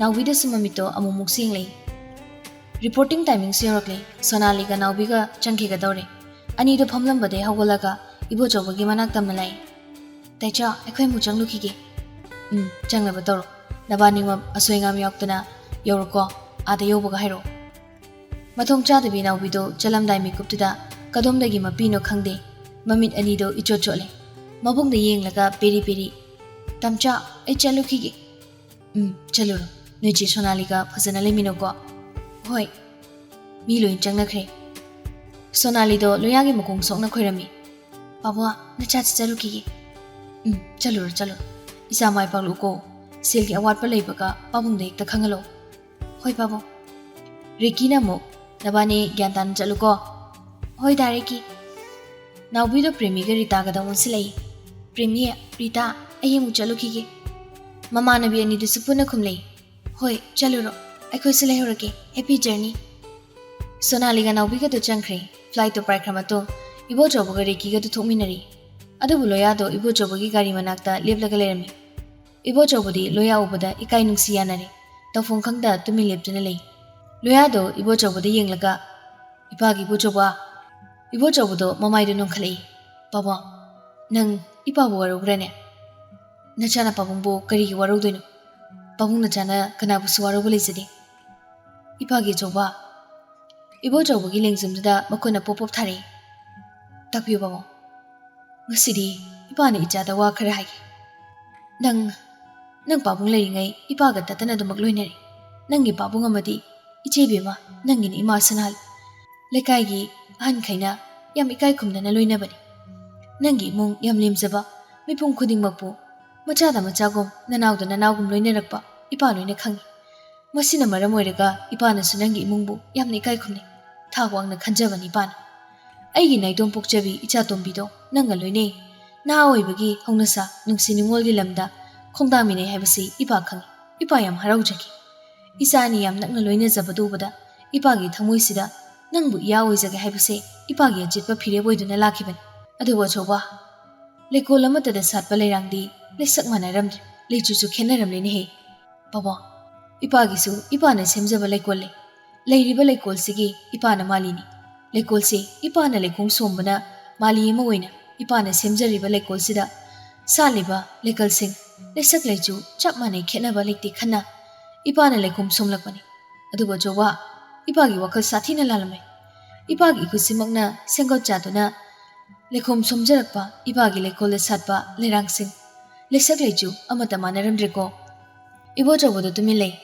ꯅꯥꯎꯕꯤꯗꯁꯨ ꯃꯃꯤꯠꯇꯣ ꯑꯃꯨꯛꯃꯨꯛꯁꯨ ꯌꯦꯡꯂꯛꯏ꯫ ꯔꯤꯄꯣꯔꯇꯤꯡ ꯇꯥꯏꯃꯤꯡꯁꯨ ꯌꯧꯔꯛꯂꯦ꯫ ꯁꯣꯅꯥꯂꯤꯒ ꯅꯥꯎꯕꯤꯒ ꯆꯪꯈꯤꯒꯗꯧꯔꯦ꯫ ꯑꯅꯤꯗꯣ ꯐꯝꯂꯝꯕꯗꯩ ꯍꯧꯒꯠꯂꯒ ꯏꯕꯣꯆꯧꯕꯒꯤ ꯃꯅꯥꯛ ꯇꯝꯅ ꯂꯥꯛꯏ꯫ "ꯇꯥꯏꯆꯥ, ꯑꯩꯈꯣꯏ ꯑꯃꯨꯛ ꯆꯪꯂꯨꯈꯤꯒꯦ꯫" "ꯎꯝ, ꯆꯪꯅꯕ ꯇꯧꯔꯣ꯫ ꯅꯕꯥꯅꯤꯃꯛ ꯑꯁꯣꯏ ꯑꯉꯥꯝ ꯌꯥꯎꯗꯅ ꯌꯧꯔꯨꯀꯣ꯫ ꯑꯥꯗ ꯌꯧꯕꯒ ꯍꯥꯏꯔꯛꯑꯣ꯫" ꯃꯊꯣꯡ ꯆꯥꯗꯕꯤ ꯅꯥꯎꯕꯤꯗꯣ ꯆꯠꯂꯝꯗꯥꯏ ꯃꯤꯀꯨꯞꯇꯨꯗ ꯀꯗꯣꯝꯗꯒꯤ ꯃꯄꯤꯅꯣ ꯈꯪꯗꯦ, ꯃꯃꯤꯠ ꯑꯅꯤꯗꯣ ꯏꯆꯣꯠ ꯆꯣꯠꯂꯦ꯫ ꯃꯕꯨꯡꯗ ꯌꯦꯡꯂꯒ ꯄꯦꯔꯤ ꯄꯦꯔꯤ, "ꯇꯥꯝꯆꯥ, ꯑꯩ ꯆꯠꯂꯨꯈꯤꯒꯦ꯫" "ꯎꯝ, ꯆꯠꯂꯨꯔꯣ꯫ ꯅꯣꯏ ꯆꯦ ꯁꯣꯅꯥꯂꯤꯒ ꯐꯖꯅ ꯂꯩꯃꯤꯟꯅꯧꯀꯣ꯫" "ꯍꯣꯏ, ꯃꯤ ꯂꯣꯏ ꯆꯪꯅꯈ꯭ꯔꯦ꯫ ꯁꯣꯅꯥꯂꯤꯗꯣ ꯂꯣꯌꯥꯒꯤ ꯃꯈꯣꯡ ꯁꯣꯛꯅ ꯈꯣꯏꯔꯝꯃꯤ꯫ ꯄꯥꯕꯨꯡ, ꯅꯆꯥꯁꯤ ꯆꯠꯂꯨꯈꯤꯒꯦ꯫" "ꯎꯝ, ꯆꯠꯂꯨꯔꯣ, ꯆꯠꯂꯨꯔꯣ꯫ ꯏꯆꯥ ꯃꯥꯏ ꯄꯥꯛꯂꯛꯎꯀꯣ꯫ ꯁꯦꯜꯒꯤ ꯑꯋꯥꯠꯄ ꯂꯩꯕꯒ ꯄꯥꯕꯨꯡꯗ ꯍꯦꯛꯇ ꯈꯪꯍꯜꯂꯣ꯫" "ꯍꯣꯏ ꯄꯥꯕꯨꯡ꯫" ꯔꯤꯀꯤꯅ ꯑꯃꯨꯛ, "ꯅꯕꯥꯅꯤ ꯒ꯭ꯌꯥꯟ ꯇꯥꯅ ꯆꯠꯂꯨꯀꯣ꯫" "ꯍꯣꯏ ꯗꯥ ꯔꯤꯀꯤ꯫" ꯅꯥꯎꯕꯤꯗꯣ ꯄ꯭ꯔꯦꯃꯤꯒ ꯔꯤꯇꯥꯒꯗ ꯑꯣꯟꯁꯤꯜꯂꯛꯏ꯫ "ꯄ꯭ꯔꯦꯃꯤ, ꯔꯤꯇꯥ, ꯑꯩ ꯑꯃꯨꯛ ꯆꯠꯂꯨꯈꯤꯒꯦ꯫" ꯃꯃꯥꯟꯅꯕꯤ ꯑꯅꯤꯗꯨꯁꯨ ꯄꯨꯟꯅ ꯈꯨꯝꯂꯛꯏ꯫ "ꯍꯣꯏ, ꯆꯠꯂꯨꯔꯣ꯫ ꯑꯩꯈꯣꯏꯁꯨ ꯂꯩꯍꯧꯔꯒꯦ꯫ Happy journey꯫" ꯁꯣꯅꯥꯂꯤꯒ ꯅꯥꯎꯕꯤꯒꯗꯨ ꯆꯪꯈ꯭ꯔꯦ꯫ Flightꯇꯨ ꯄꯥꯏꯈ꯭ꯔ ꯃꯇꯨꯡ ꯏꯕꯣꯆꯧꯕꯒ ꯔꯤꯀꯤꯒꯗꯨ ꯊꯣꯛꯃꯤꯟꯅꯔꯤ꯫ ꯑꯗꯨꯕꯨ ꯂꯣꯌꯥꯗꯣ ꯏꯕꯣꯆꯧꯕꯒꯤ ꯒꯥꯔꯤ ꯃꯅꯥꯛꯇ ꯂꯦꯞꯂꯒ ꯂꯩꯔꯝꯃꯤ꯫ ꯏꯕꯣꯆꯧꯕꯗꯤ ꯂꯣꯌꯥ ꯎꯕꯗ ꯏꯀꯥꯏ ꯅꯨꯡꯁꯤ ꯌꯥꯅꯔꯦ꯫ ꯇꯧꯐꯝ ꯈꯪꯗ ꯇꯨꯃꯤꯟ ꯂꯦꯞꯇꯨꯅ ꯂꯩ꯫ ꯂꯣꯌꯥꯗꯣ ꯏꯕꯣꯆꯧꯕꯗ ꯌꯦꯡꯂꯒ, "ꯏꯄꯥꯒꯤ ꯏꯕꯣꯆꯧꯕ꯫" ꯏꯕꯣꯆꯧꯕꯗꯣ ꯃꯃꯥꯏꯗꯨ ꯅꯣꯟꯈꯠꯂꯛꯏ꯫ "ꯄꯥꯕꯨꯡ, ꯅꯪ ꯏꯄꯥꯕꯨ ꯋꯥꯔꯧꯕ꯭ꯔꯅꯦ? ꯅꯆꯥꯅ ꯄꯥꯕꯨꯡꯕꯨ ꯀꯔꯤꯒꯤ ꯋꯥꯔꯧꯗꯣꯏꯅꯣ? ꯄꯥꯕꯨꯡ ꯅꯆꯥꯅ ꯀꯅꯥꯕꯨꯁꯨ ꯋꯥꯔꯧꯕ ꯂꯩꯖꯗꯦ꯫" "ꯏꯄꯥꯒꯤ ꯑꯆꯧꯕ꯫" ꯏꯕꯣꯆꯧꯕꯒꯤ ꯂꯦꯡꯖꯨꯝꯗꯨꯗ ꯃꯈꯨꯠꯅ ꯄꯣꯞ ꯄꯣꯞ ꯊꯥꯔꯛꯏ꯫ "ꯇꯥꯛꯄꯤꯌꯨ ꯄꯥꯕꯨꯡ꯫ ꯉꯁꯤꯗꯤ ꯏꯄꯥꯅ ꯏꯆꯥꯗ ꯋꯥ ꯈꯔ ꯍꯥꯏꯒꯦ꯫ ꯅꯪ, ꯅꯪ ꯄꯥꯕꯨꯡ ꯂꯩꯔꯤꯉꯩ ꯏꯄꯥꯒ ꯇꯠꯇꯅ ꯑꯗꯨꯃꯛ ꯂꯣꯏꯅꯔꯦ꯫ ꯅꯪꯒꯤ ꯄꯥꯕꯨꯡ ꯑꯃꯗꯤ ꯏꯆꯦ ꯏꯕꯦꯝꯃ, ꯅꯪꯒꯤꯅ ꯏꯃꯥ ꯁꯅꯥꯍꯜ꯫ ꯂꯩꯀꯥꯏꯒꯤ ꯑꯍꯟꯈꯩꯅ ꯌꯥꯝ ꯏꯀꯥꯏ ꯈꯨꯝꯅꯅ ꯂꯣꯏꯅꯕꯅꯤ꯫ ꯅꯪꯒꯤ ꯏꯃꯨꯡ ꯌꯥꯝ ꯂꯦꯝꯖꯕ, ꯃꯤꯄꯨꯝ ꯈꯨꯗꯤꯡꯃꯛꯄꯨ ꯃꯆꯥꯗ ꯃꯆꯥꯒꯨꯝ, ꯅꯅꯥꯎꯗ ꯅꯅꯥꯎꯒꯨꯝ ꯂꯣꯏꯅꯔꯛꯄ ꯏꯄꯥ ꯂꯣꯏꯅ ꯈꯪꯏ꯫ ꯃꯁꯤꯅ ꯃꯔꯝ ꯑꯣꯏꯔꯒ ꯏꯄꯥꯅꯁꯨ ꯅꯪꯒꯤ ꯏꯃꯨꯡꯕꯨ ꯌꯥꯝꯅ ꯏꯀꯥꯏ ꯈꯨꯝꯅꯩ꯫ ꯊꯥꯛ ꯋꯥꯡꯅ ꯈꯟꯖꯕꯅꯤ ꯏꯄꯥꯅ꯫ ꯑꯩꯒꯤ ꯅꯥꯏꯇꯣꯝ ꯄꯣꯛꯆꯕꯤ ꯏꯆꯥꯇꯣꯝꯕꯤꯗꯣ ꯅꯪꯒ ꯂꯣꯏꯅꯩ꯫ ꯅꯍꯥ ꯑꯣꯏꯕꯒꯤ ꯍꯧꯅꯁꯥ, ꯅꯨꯡꯁꯤ ꯅꯨꯡꯉꯣꯜꯒꯤ ꯂꯝꯗ ꯈꯣꯡꯗꯥꯃꯤꯟꯅꯩ ꯍꯥꯏꯕꯁꯤ ꯏꯄꯥ ꯈꯪꯏ꯫ ꯏꯄꯥ ꯌꯥꯝ ꯍꯔꯥꯎꯖꯈꯤ꯫ ꯏꯆꯥ ꯑꯅꯤ ꯌꯥꯝ ꯅꯛꯅ ꯂꯣꯏꯅꯖꯕꯗꯨ ꯎꯕꯗ ꯏꯄꯥꯒꯤ ꯊꯃꯣꯏꯁꯤꯗ ꯅꯪꯕꯨ ꯏꯌꯥ ꯑꯣꯏꯖꯒꯦ ꯍꯥꯏꯕꯁꯦ ꯏꯄꯥꯒꯤ ꯑꯆꯦꯠꯄ ꯐꯤꯔꯦꯞ ꯑꯣꯏꯗꯨꯅ ꯂꯥꯛꯈꯤꯕꯅꯤ꯫ ꯑꯗꯨꯕꯨ ꯑꯆꯧꯕ, ꯂꯩꯀꯣꯜ ꯑꯃꯠꯇꯗ ꯁꯥꯠꯄ ꯂꯩꯔꯥꯡꯗꯤ ꯂꯩꯁꯛ ꯃꯥꯟꯅꯔꯝꯗ꯭ꯔꯦ, ꯂꯩꯆꯨꯁꯨ ꯈꯦꯠꯅꯔꯝꯂꯦꯅꯦꯍꯦ꯫ ꯄꯥꯕꯨꯡ, ꯏꯄꯥꯒꯤꯁꯨ ꯏꯄꯥꯅ ꯁꯦꯝꯖꯕ ꯂꯩꯀꯣꯜ ꯂꯩ꯫ ꯂꯩꯔꯤꯕ ꯂꯩꯀꯣꯜꯁꯤꯒꯤ ꯏꯄꯥꯅ ꯃꯥꯂꯤꯅꯤ꯫ ꯂꯩꯀꯣꯜꯁꯤ ꯏꯄꯥꯅ ꯂꯩꯈꯣꯡ ꯁꯣꯝꯕꯅ ꯃꯥꯂꯤ ꯑꯃ ꯑꯣꯏꯅ ꯏꯄꯥꯅ ꯁꯦꯝꯖꯔꯤꯕ ꯂꯩꯀꯣꯜꯁꯤꯗ ꯁꯥꯠꯂꯤꯕ ꯂꯩꯀꯜꯁꯤꯡ, ꯂꯩꯁꯛ ꯂꯩꯆꯨ ꯆꯞ ꯃꯥꯟꯅꯩ, ꯈꯦꯠꯅꯕ ꯂꯩꯇꯦ ꯈꯟꯅ ꯏꯄꯥꯅ ꯂꯩꯈꯣꯝ ꯁꯣꯝꯂꯛꯄꯅꯤ꯫ ꯑꯗꯨꯕꯨ ꯑꯆꯧꯕ, ꯏꯄꯥꯒꯤ ꯋꯥꯈꯜ ꯁꯥꯊꯤꯅ ꯂꯥꯜꯂꯝꯃꯦ꯫ ꯏꯄꯥꯒꯤ ꯏꯈꯨꯠꯁꯤꯃꯛꯅ ꯁꯦꯝꯒꯠ ꯆꯥꯗꯨꯅ ꯂꯩꯈꯣꯝ ꯁꯣꯝꯖꯔꯛꯄ ꯏꯄꯥꯒꯤ ꯂꯩꯀꯣꯜꯗ ꯁꯥꯠꯄ ꯂꯩꯔꯥꯡꯁꯤꯡ, ꯂꯩꯁꯛ ꯂꯩꯆꯨ ꯑꯃꯠꯇ ꯃꯥꯟꯅꯔꯝꯗ꯭ꯔꯦꯀꯣ꯫ ꯏꯕꯣꯆꯧꯕꯗꯣ ꯇꯨꯃꯤꯟ ꯂꯩ꯫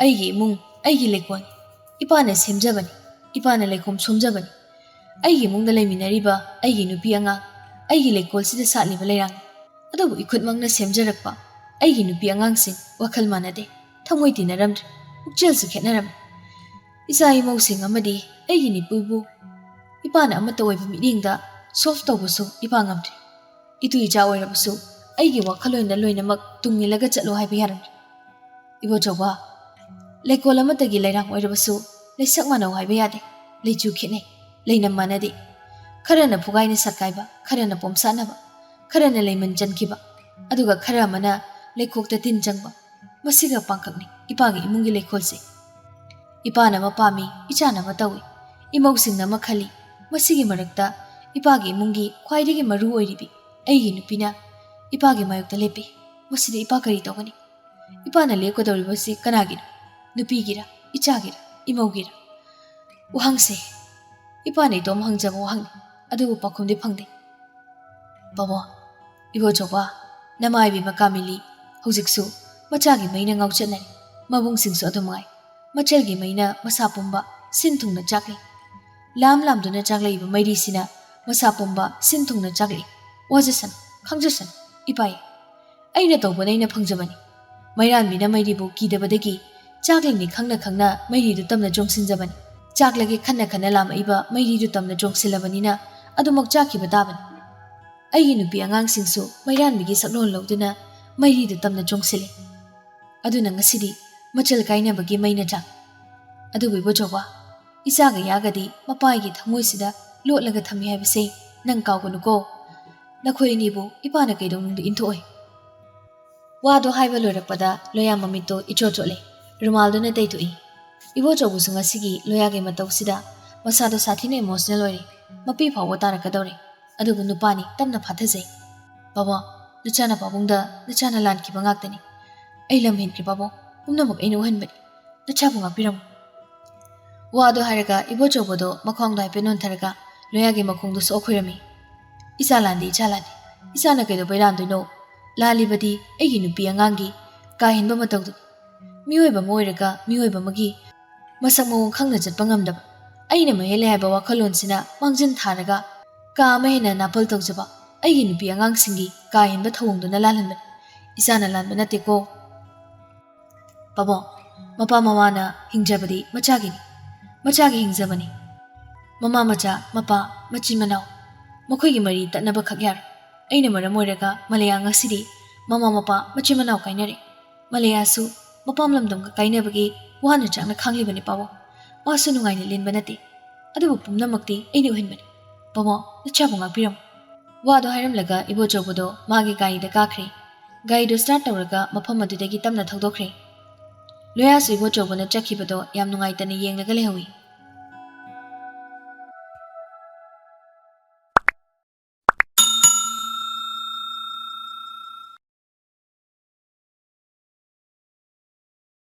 ꯑꯩꯒꯤ ꯏꯃꯨꯡ, ꯑꯩꯒꯤ ꯂꯩꯀꯣꯜ, ꯏꯄꯥꯅ ꯁꯦꯝꯖꯕꯅꯤ, ꯏꯄꯥꯅ ꯂꯩꯈꯣꯝ ꯁꯣꯝꯖꯕꯅꯤ꯫ ꯑꯩꯒꯤ ꯏꯃꯨꯡꯗ ꯂꯩꯃꯤꯟꯅꯔꯤꯕ ꯑꯩꯒꯤ ꯅꯨꯄꯤ ꯑꯉꯥꯡ, ꯑꯩꯒꯤ ꯂꯩꯀꯣꯜꯁꯤꯗ ꯁꯥꯠꯂꯤꯕ ꯂꯩꯔꯥꯡ, ꯑꯗꯨꯕꯨ ꯏꯈꯨꯠꯃꯛꯅ ꯁꯦꯝꯖꯔꯛꯄ ꯑꯩꯒꯤ ꯅꯨꯄꯤ ꯑꯉꯥꯡꯁꯤꯡ ꯋꯥꯈꯜ ꯃꯥꯟꯅꯗꯦ, ꯊꯃꯣꯏ ꯇꯤꯟꯅꯔꯝꯗ꯭ꯔꯦ, ꯄꯨꯛꯆꯦꯜꯁꯨ ꯈꯦꯠꯅꯔꯝꯃꯤ꯫ ꯏꯆꯥ ꯏꯃꯧꯁꯤꯡ ꯑꯃꯗꯤ ꯑꯩꯒꯤ ꯅꯨꯄꯤꯕꯨ ꯏꯄꯥꯅ ꯑꯃꯠꯇ ꯑꯣꯏꯕ ꯃꯤꯠꯌꯦꯡꯗ ꯁꯣꯐ ꯇꯧꯕꯁꯨ ꯏꯄꯥ ꯉꯝꯗ꯭ꯔꯦ꯫ ꯏꯇꯨ ꯏꯆꯥ ꯑꯣꯏꯔꯕꯁꯨ ꯑꯩꯒꯤ ꯋꯥꯈꯜꯂꯣꯟꯗ ꯂꯣꯏꯅꯃꯛ ꯇꯨꯡ ꯏꯜꯂꯒ ꯆꯠꯂꯣ ꯍꯥꯏꯕ ꯌꯥꯔꯝꯗ꯭ꯔꯦ꯫ ꯏꯕꯣꯆꯧꯕ, ꯂꯩꯀꯣꯜ ꯑꯃꯠꯇꯒꯤ ꯂꯩꯔꯥꯡ ꯑꯣꯏꯔꯕꯁꯨ ꯂꯩꯁꯛ ꯃꯥꯟꯅꯧ ꯍꯥꯏꯕ ꯌꯥꯗꯦ꯫ ꯂꯩꯆꯨ ꯈꯦꯠꯅꯩ, ꯂꯩꯅꯝ ꯃꯥꯟꯅꯗꯦ꯫ ꯈꯔꯅ ꯐꯨꯒꯥꯏꯅ ꯁꯛꯀꯥꯏꯕ, ꯈꯔꯅ ꯄꯣꯝꯁꯥꯠꯅꯕ, ꯈꯔꯅ ꯂꯩꯃꯟ ꯆꯟꯈꯤꯕ, ꯑꯗꯨꯒ ꯈꯔ ꯑꯃꯅ ꯂꯩꯈꯣꯛꯇ ꯇꯤꯟ ꯆꯪꯕ꯫ ꯃꯁꯤꯒ ꯄꯥꯡꯈꯛꯅꯤ ꯏꯄꯥꯒꯤ ꯏꯃꯨꯡꯒꯤ ꯂꯩꯀꯣꯜꯁꯦ꯫ ꯏꯄꯥꯅ ꯑꯃ ꯄꯥꯝꯃꯤ, ꯏꯆꯥꯅ ꯑꯃ ꯇꯧꯏ, ꯏꯃꯧꯁꯤꯡꯅ ꯑꯃ ꯈꯜꯂꯤ꯫ ꯃꯁꯤꯒꯤ ꯃꯔꯛꯇ ꯏꯄꯥꯒꯤ ꯏꯃꯨꯡꯒꯤ ꯈ꯭ꯋꯥꯏꯗꯒꯤ ꯃꯔꯨ ꯑꯣꯏꯔꯤꯕꯤ ꯑꯩꯒꯤ ꯅꯨꯄꯤꯅ ꯏꯄꯥꯒꯤ ꯃꯥꯌꯣꯛꯇ ꯂꯦꯞꯄꯤ꯫ ꯃꯁꯤꯗ ꯏꯄꯥ ꯀꯔꯤ ꯇꯧꯒꯅꯤ? ꯏꯄꯥꯅ ꯂꯦꯞꯀꯗꯧꯔꯤꯕꯁꯤ ꯀꯅꯥꯒꯤꯅꯣ? ꯅꯨꯄꯤꯒꯤꯔ, ꯏꯆꯥꯒꯤꯔ, ꯏꯃꯧꯒꯤꯔ? ꯋꯥꯍꯪꯁꯦ ꯏꯄꯥꯅ ꯏꯇꯣꯝ ꯍꯪꯖꯕ ꯋꯥꯍꯪꯅꯤ, ꯑꯗꯨꯕꯨ ꯄꯥꯎꯈꯨꯝꯗꯤ ꯐꯪꯗꯦ꯫ ꯕꯥꯃꯣ, ꯏꯕꯣꯆꯧꯕ, ꯅꯃꯥ ꯏꯕꯦꯝꯃ ꯀꯥꯃꯤꯂꯤ ꯍꯧꯖꯤꯛꯁꯨ ꯃꯆꯥꯒꯤ ꯃꯩꯅ ꯉꯥꯎꯆꯠꯅꯔꯤ꯫ ꯃꯕꯨꯡꯁꯤꯡꯁꯨ ꯑꯗꯨꯝꯉꯥꯏ꯫ ꯃꯆꯜꯒꯤ ꯃꯩꯅ ꯃꯁꯥ ꯄꯨꯝꯕ ꯁꯤꯟ ꯊꯨꯡꯅ ꯆꯥꯛꯂꯤ꯫ ꯂꯥꯝ ꯂꯥꯝꯗꯨꯅ ꯆꯥꯛꯂꯛꯏꯕ ꯃꯩꯔꯤꯁꯤꯅ ꯃꯁꯥ ꯄꯨꯝꯕ ꯁꯤꯟ ꯊꯨꯡꯅ ꯆꯥꯛꯂꯤ꯫ ꯋꯥꯖꯁꯅꯨ, ꯈꯪꯖꯁꯅꯨ, ꯏꯄꯥ꯫ ꯑꯩꯅ ꯇꯧꯕꯅ ꯑꯩꯅ ꯐꯪꯖꯕꯅꯤ꯫ ꯃꯩꯔꯥꯟꯕꯤꯅ ꯃꯩꯔꯤꯕꯨ ꯀꯤꯗꯕꯗꯒꯤ ꯆꯥꯛꯂꯤꯅꯤ ꯈꯪꯅ ꯈꯪꯅ ꯃꯩꯔꯤꯗꯨ ꯇꯝꯅ ꯆꯣꯡꯁꯤꯟꯖꯕꯅꯤ꯫ ꯆꯥꯛꯂꯒꯦ ꯈꯟꯅ ꯈꯟꯅ ꯂꯥꯝꯃꯛꯏꯕ ꯃꯩꯔꯤꯗꯨ ꯇꯝꯅ ꯆꯣꯡꯁꯤꯜꯂꯕꯅꯤꯅ ꯑꯗꯨꯃꯛ ꯆꯥꯈꯤꯕ ꯇꯥꯕꯅꯤ꯫ ꯑꯩꯒꯤ ꯅꯨꯄꯤ ꯑꯉꯥꯡꯁꯤꯡꯁꯨ ꯃꯩꯔꯥꯟꯕꯤꯒꯤ ꯁꯛꯂꯣꯟ ꯂꯧꯗꯨꯅ ꯃꯩꯔꯤꯗꯨ ꯇꯝꯅ ꯆꯣꯡꯁꯤꯜꯂꯤ꯫ ꯑꯗꯨꯅ ꯉꯁꯤꯗꯤ ꯃꯆꯜ ꯀꯥꯏꯅꯕꯒꯤ ꯃꯩꯅ ꯆꯥꯛ꯫ ꯑꯗꯨꯕꯨ ꯏꯕꯣꯆꯧꯕ, ꯏꯆꯥꯒ ꯌꯥꯒꯗꯤ ꯃꯄꯥꯒꯤ ꯊꯃꯣꯏꯁꯤꯗ ꯂꯣꯠꯂꯒ ꯊꯝꯃꯤ ꯍꯥꯏꯕꯁꯦ ꯅꯪ ꯀꯥꯎꯒꯅꯨꯀꯣ꯫ ꯅꯈꯣꯏ ꯑꯅꯤꯕꯨ ꯏꯄꯥꯅ ꯀꯩꯗꯧꯅꯨꯡꯗ ꯏꯟꯊꯣꯛꯑꯣꯏ꯫ ꯋꯥꯗꯣ ꯍꯥꯏꯕ ꯂꯣꯏꯔꯛꯄꯗ ꯂꯣꯌꯥ ꯃꯃꯤꯠꯇꯣ ꯏꯆꯣꯠ ꯆꯣꯠꯂꯦ꯫ ꯔꯨꯃꯥꯜꯗꯨꯅ ꯇꯩꯊꯣꯛꯏ꯫ ꯏꯕꯣꯆꯧꯕꯁꯨ ꯉꯁꯤꯒꯤ ꯂꯣꯌꯥꯒꯤ ꯃꯇꯧꯁꯤꯗ ꯃꯁꯥꯗꯣ ꯁꯥꯊꯤꯅ ꯏꯃꯣꯁꯅꯦꯜ ꯑꯣꯏꯔꯦ꯫ ꯃꯄꯤ ꯐꯥꯎꯕ ꯇꯥꯔꯛꯀꯗꯧꯔꯦ꯫ ꯑꯗꯨꯕꯨ ꯅꯨꯄꯥꯅꯤ, ꯇꯞꯅ ꯐꯥꯊꯖꯩ꯫ "ꯕꯥꯃꯣ, ꯅꯆꯥꯅ ꯄꯥꯕꯨꯡꯗ ꯅꯆꯥꯅ ꯂꯥꯟꯈꯤꯕ ꯉꯥꯛꯇꯅꯤ꯫ ꯑꯩ ꯂꯝ ꯍꯦꯟꯈ꯭ꯔꯦ ꯄꯥꯕꯨꯡ, ꯄꯨꯝꯅꯃꯛ ꯑꯩꯅ ꯑꯣꯏꯍꯟꯕꯅꯤ꯫ ꯅꯆꯥꯕꯨ ꯉꯥꯛꯄꯤꯔꯝꯃꯨ"꯫ ꯋꯥꯗꯣ ꯍꯥꯏꯔꯒ ꯏꯕꯣꯆꯧꯕꯗꯣ ꯃꯈ꯭ꯋꯥꯡꯗꯣ ꯍꯥꯏꯐꯦꯠ ꯅꯣꯟꯊꯔꯒ ꯂꯣꯌꯥꯒꯤ ꯃꯈꯣꯡꯗ ꯁꯣꯛ ꯈꯣꯏꯔꯝꯃꯤ꯫ "ꯏꯆꯥ ꯂꯥꯟꯗꯦ, ꯏꯆꯥ ꯂꯥꯟꯗꯦ꯫ ꯏꯆꯥꯅ ꯀꯩꯗꯧꯕꯩ ꯂꯥꯟꯗꯣꯏꯅꯣ? ꯂꯥꯜꯂꯤꯕꯗꯤ ꯑꯩꯒꯤ ꯅꯨꯄꯤ ꯑꯉꯥꯡꯒꯤ ꯀꯥ ꯍꯦꯟꯕ ꯃꯇꯧꯗꯨꯅꯤ꯫ ꯃꯤꯑꯣꯏꯕ ꯑꯃ ꯑꯣꯏꯔꯒ ꯃꯤꯑꯣꯏꯕ ꯑꯃꯒꯤ ꯃꯁꯛ ꯃꯑꯣꯡ ꯈꯪꯅ ꯆꯠꯄ ꯉꯝꯗꯕ, ꯑꯩꯅ ꯃꯍꯦꯜꯂꯦ ꯍꯥꯏꯕ ꯋꯥꯈꯜꯂꯣꯟꯁꯤꯅ ꯃꯥꯡꯖꯤꯟ ꯊꯥꯔꯒ ꯀꯥ ꯑꯃ ꯍꯦꯟꯅ ꯅꯥꯄꯜ ꯇꯧꯖꯕ ꯑꯩꯒꯤ ꯅꯨꯄꯤ ꯑꯉꯥꯡꯁꯤꯡꯒꯤ ꯀꯥ ꯍꯦꯟꯕ ꯊꯧꯑꯣꯡꯗꯨꯅ ꯂꯥꯜꯍꯟꯕꯅꯤ꯫ ꯏꯆꯥꯅ ꯂꯥꯟꯕ ꯅꯠꯇꯦꯀꯣ꯫ ꯄꯥꯕꯨꯡ, ꯃꯄꯥ ꯃꯃꯥꯅ ꯍꯤꯡꯖꯕꯗꯤ ꯃꯆꯥꯒꯤꯅꯤ, ꯃꯆꯥꯒꯤ ꯍꯤꯡꯖꯕꯅꯤ꯫ ꯃꯃꯥ ꯃꯆꯥ, ꯃꯄꯥ ꯃꯆꯤꯟ ꯃꯅꯥꯎ, ꯃꯈꯣꯏꯒꯤ ꯃꯔꯤ ꯇꯠꯅꯕ ꯈꯛ ꯌꯥꯔꯣꯏ꯫ ꯑꯩꯅ ꯃꯔꯝ ꯑꯣꯏꯔꯒ ꯃꯂꯌꯥ ꯉꯁꯤꯗꯤ ꯃꯃꯥ ꯃꯄꯥ ꯃꯆꯤꯟ ꯃꯅꯥꯎ ꯀꯥꯏꯅꯔꯦ꯫ ꯃꯂꯌꯥꯁꯨ ꯃꯄꯥꯝ ꯂꯝꯗꯝꯒ ꯀꯥꯏꯅꯕꯒꯤ ꯋꯥꯅ ꯆꯥꯛꯅ ꯈꯥꯡꯂꯤꯕꯅꯤ ꯄꯥꯕꯨꯡ꯫ ꯃꯥꯁꯨ ꯅꯨꯡꯉꯥꯏꯅ ꯂꯦꯟꯕ ꯅꯠꯇꯦ꯫ ꯑꯗꯨꯕꯨ ꯄꯨꯝꯅꯃꯛꯇꯤ ꯑꯩꯅ ꯑꯣꯏꯍꯟꯕꯅꯤ꯫ ꯄꯥꯕꯨꯡ, ꯅꯆꯥꯕꯨ ꯉꯥꯛꯄꯤꯔꯝꯃꯨ꯫ ꯋꯥꯗꯣ ꯍꯥꯏꯔꯝꯂꯒ ꯏꯕꯣꯆꯧꯕꯗꯣ ꯃꯥꯒꯤ ꯒꯥꯔꯤꯗ ꯀꯥꯈ꯭ꯔꯦ꯫ ꯒꯥꯔꯤꯗꯨ start ꯇꯧꯔꯒ ꯃꯐꯝ ꯑꯗꯨꯗꯒꯤ ꯇꯞꯅ ꯊꯧꯗꯣꯛꯈ꯭ꯔꯦ꯫ ꯂꯣꯌꯥꯁꯨ ꯏꯕꯣꯆꯧꯕꯅ ꯆꯠꯈꯤꯕꯗꯣ ꯌꯥꯝ ꯅꯨꯡꯉꯥꯏꯇꯅ ꯌꯦꯡꯂꯒ ꯂꯩꯍꯧꯏ꯫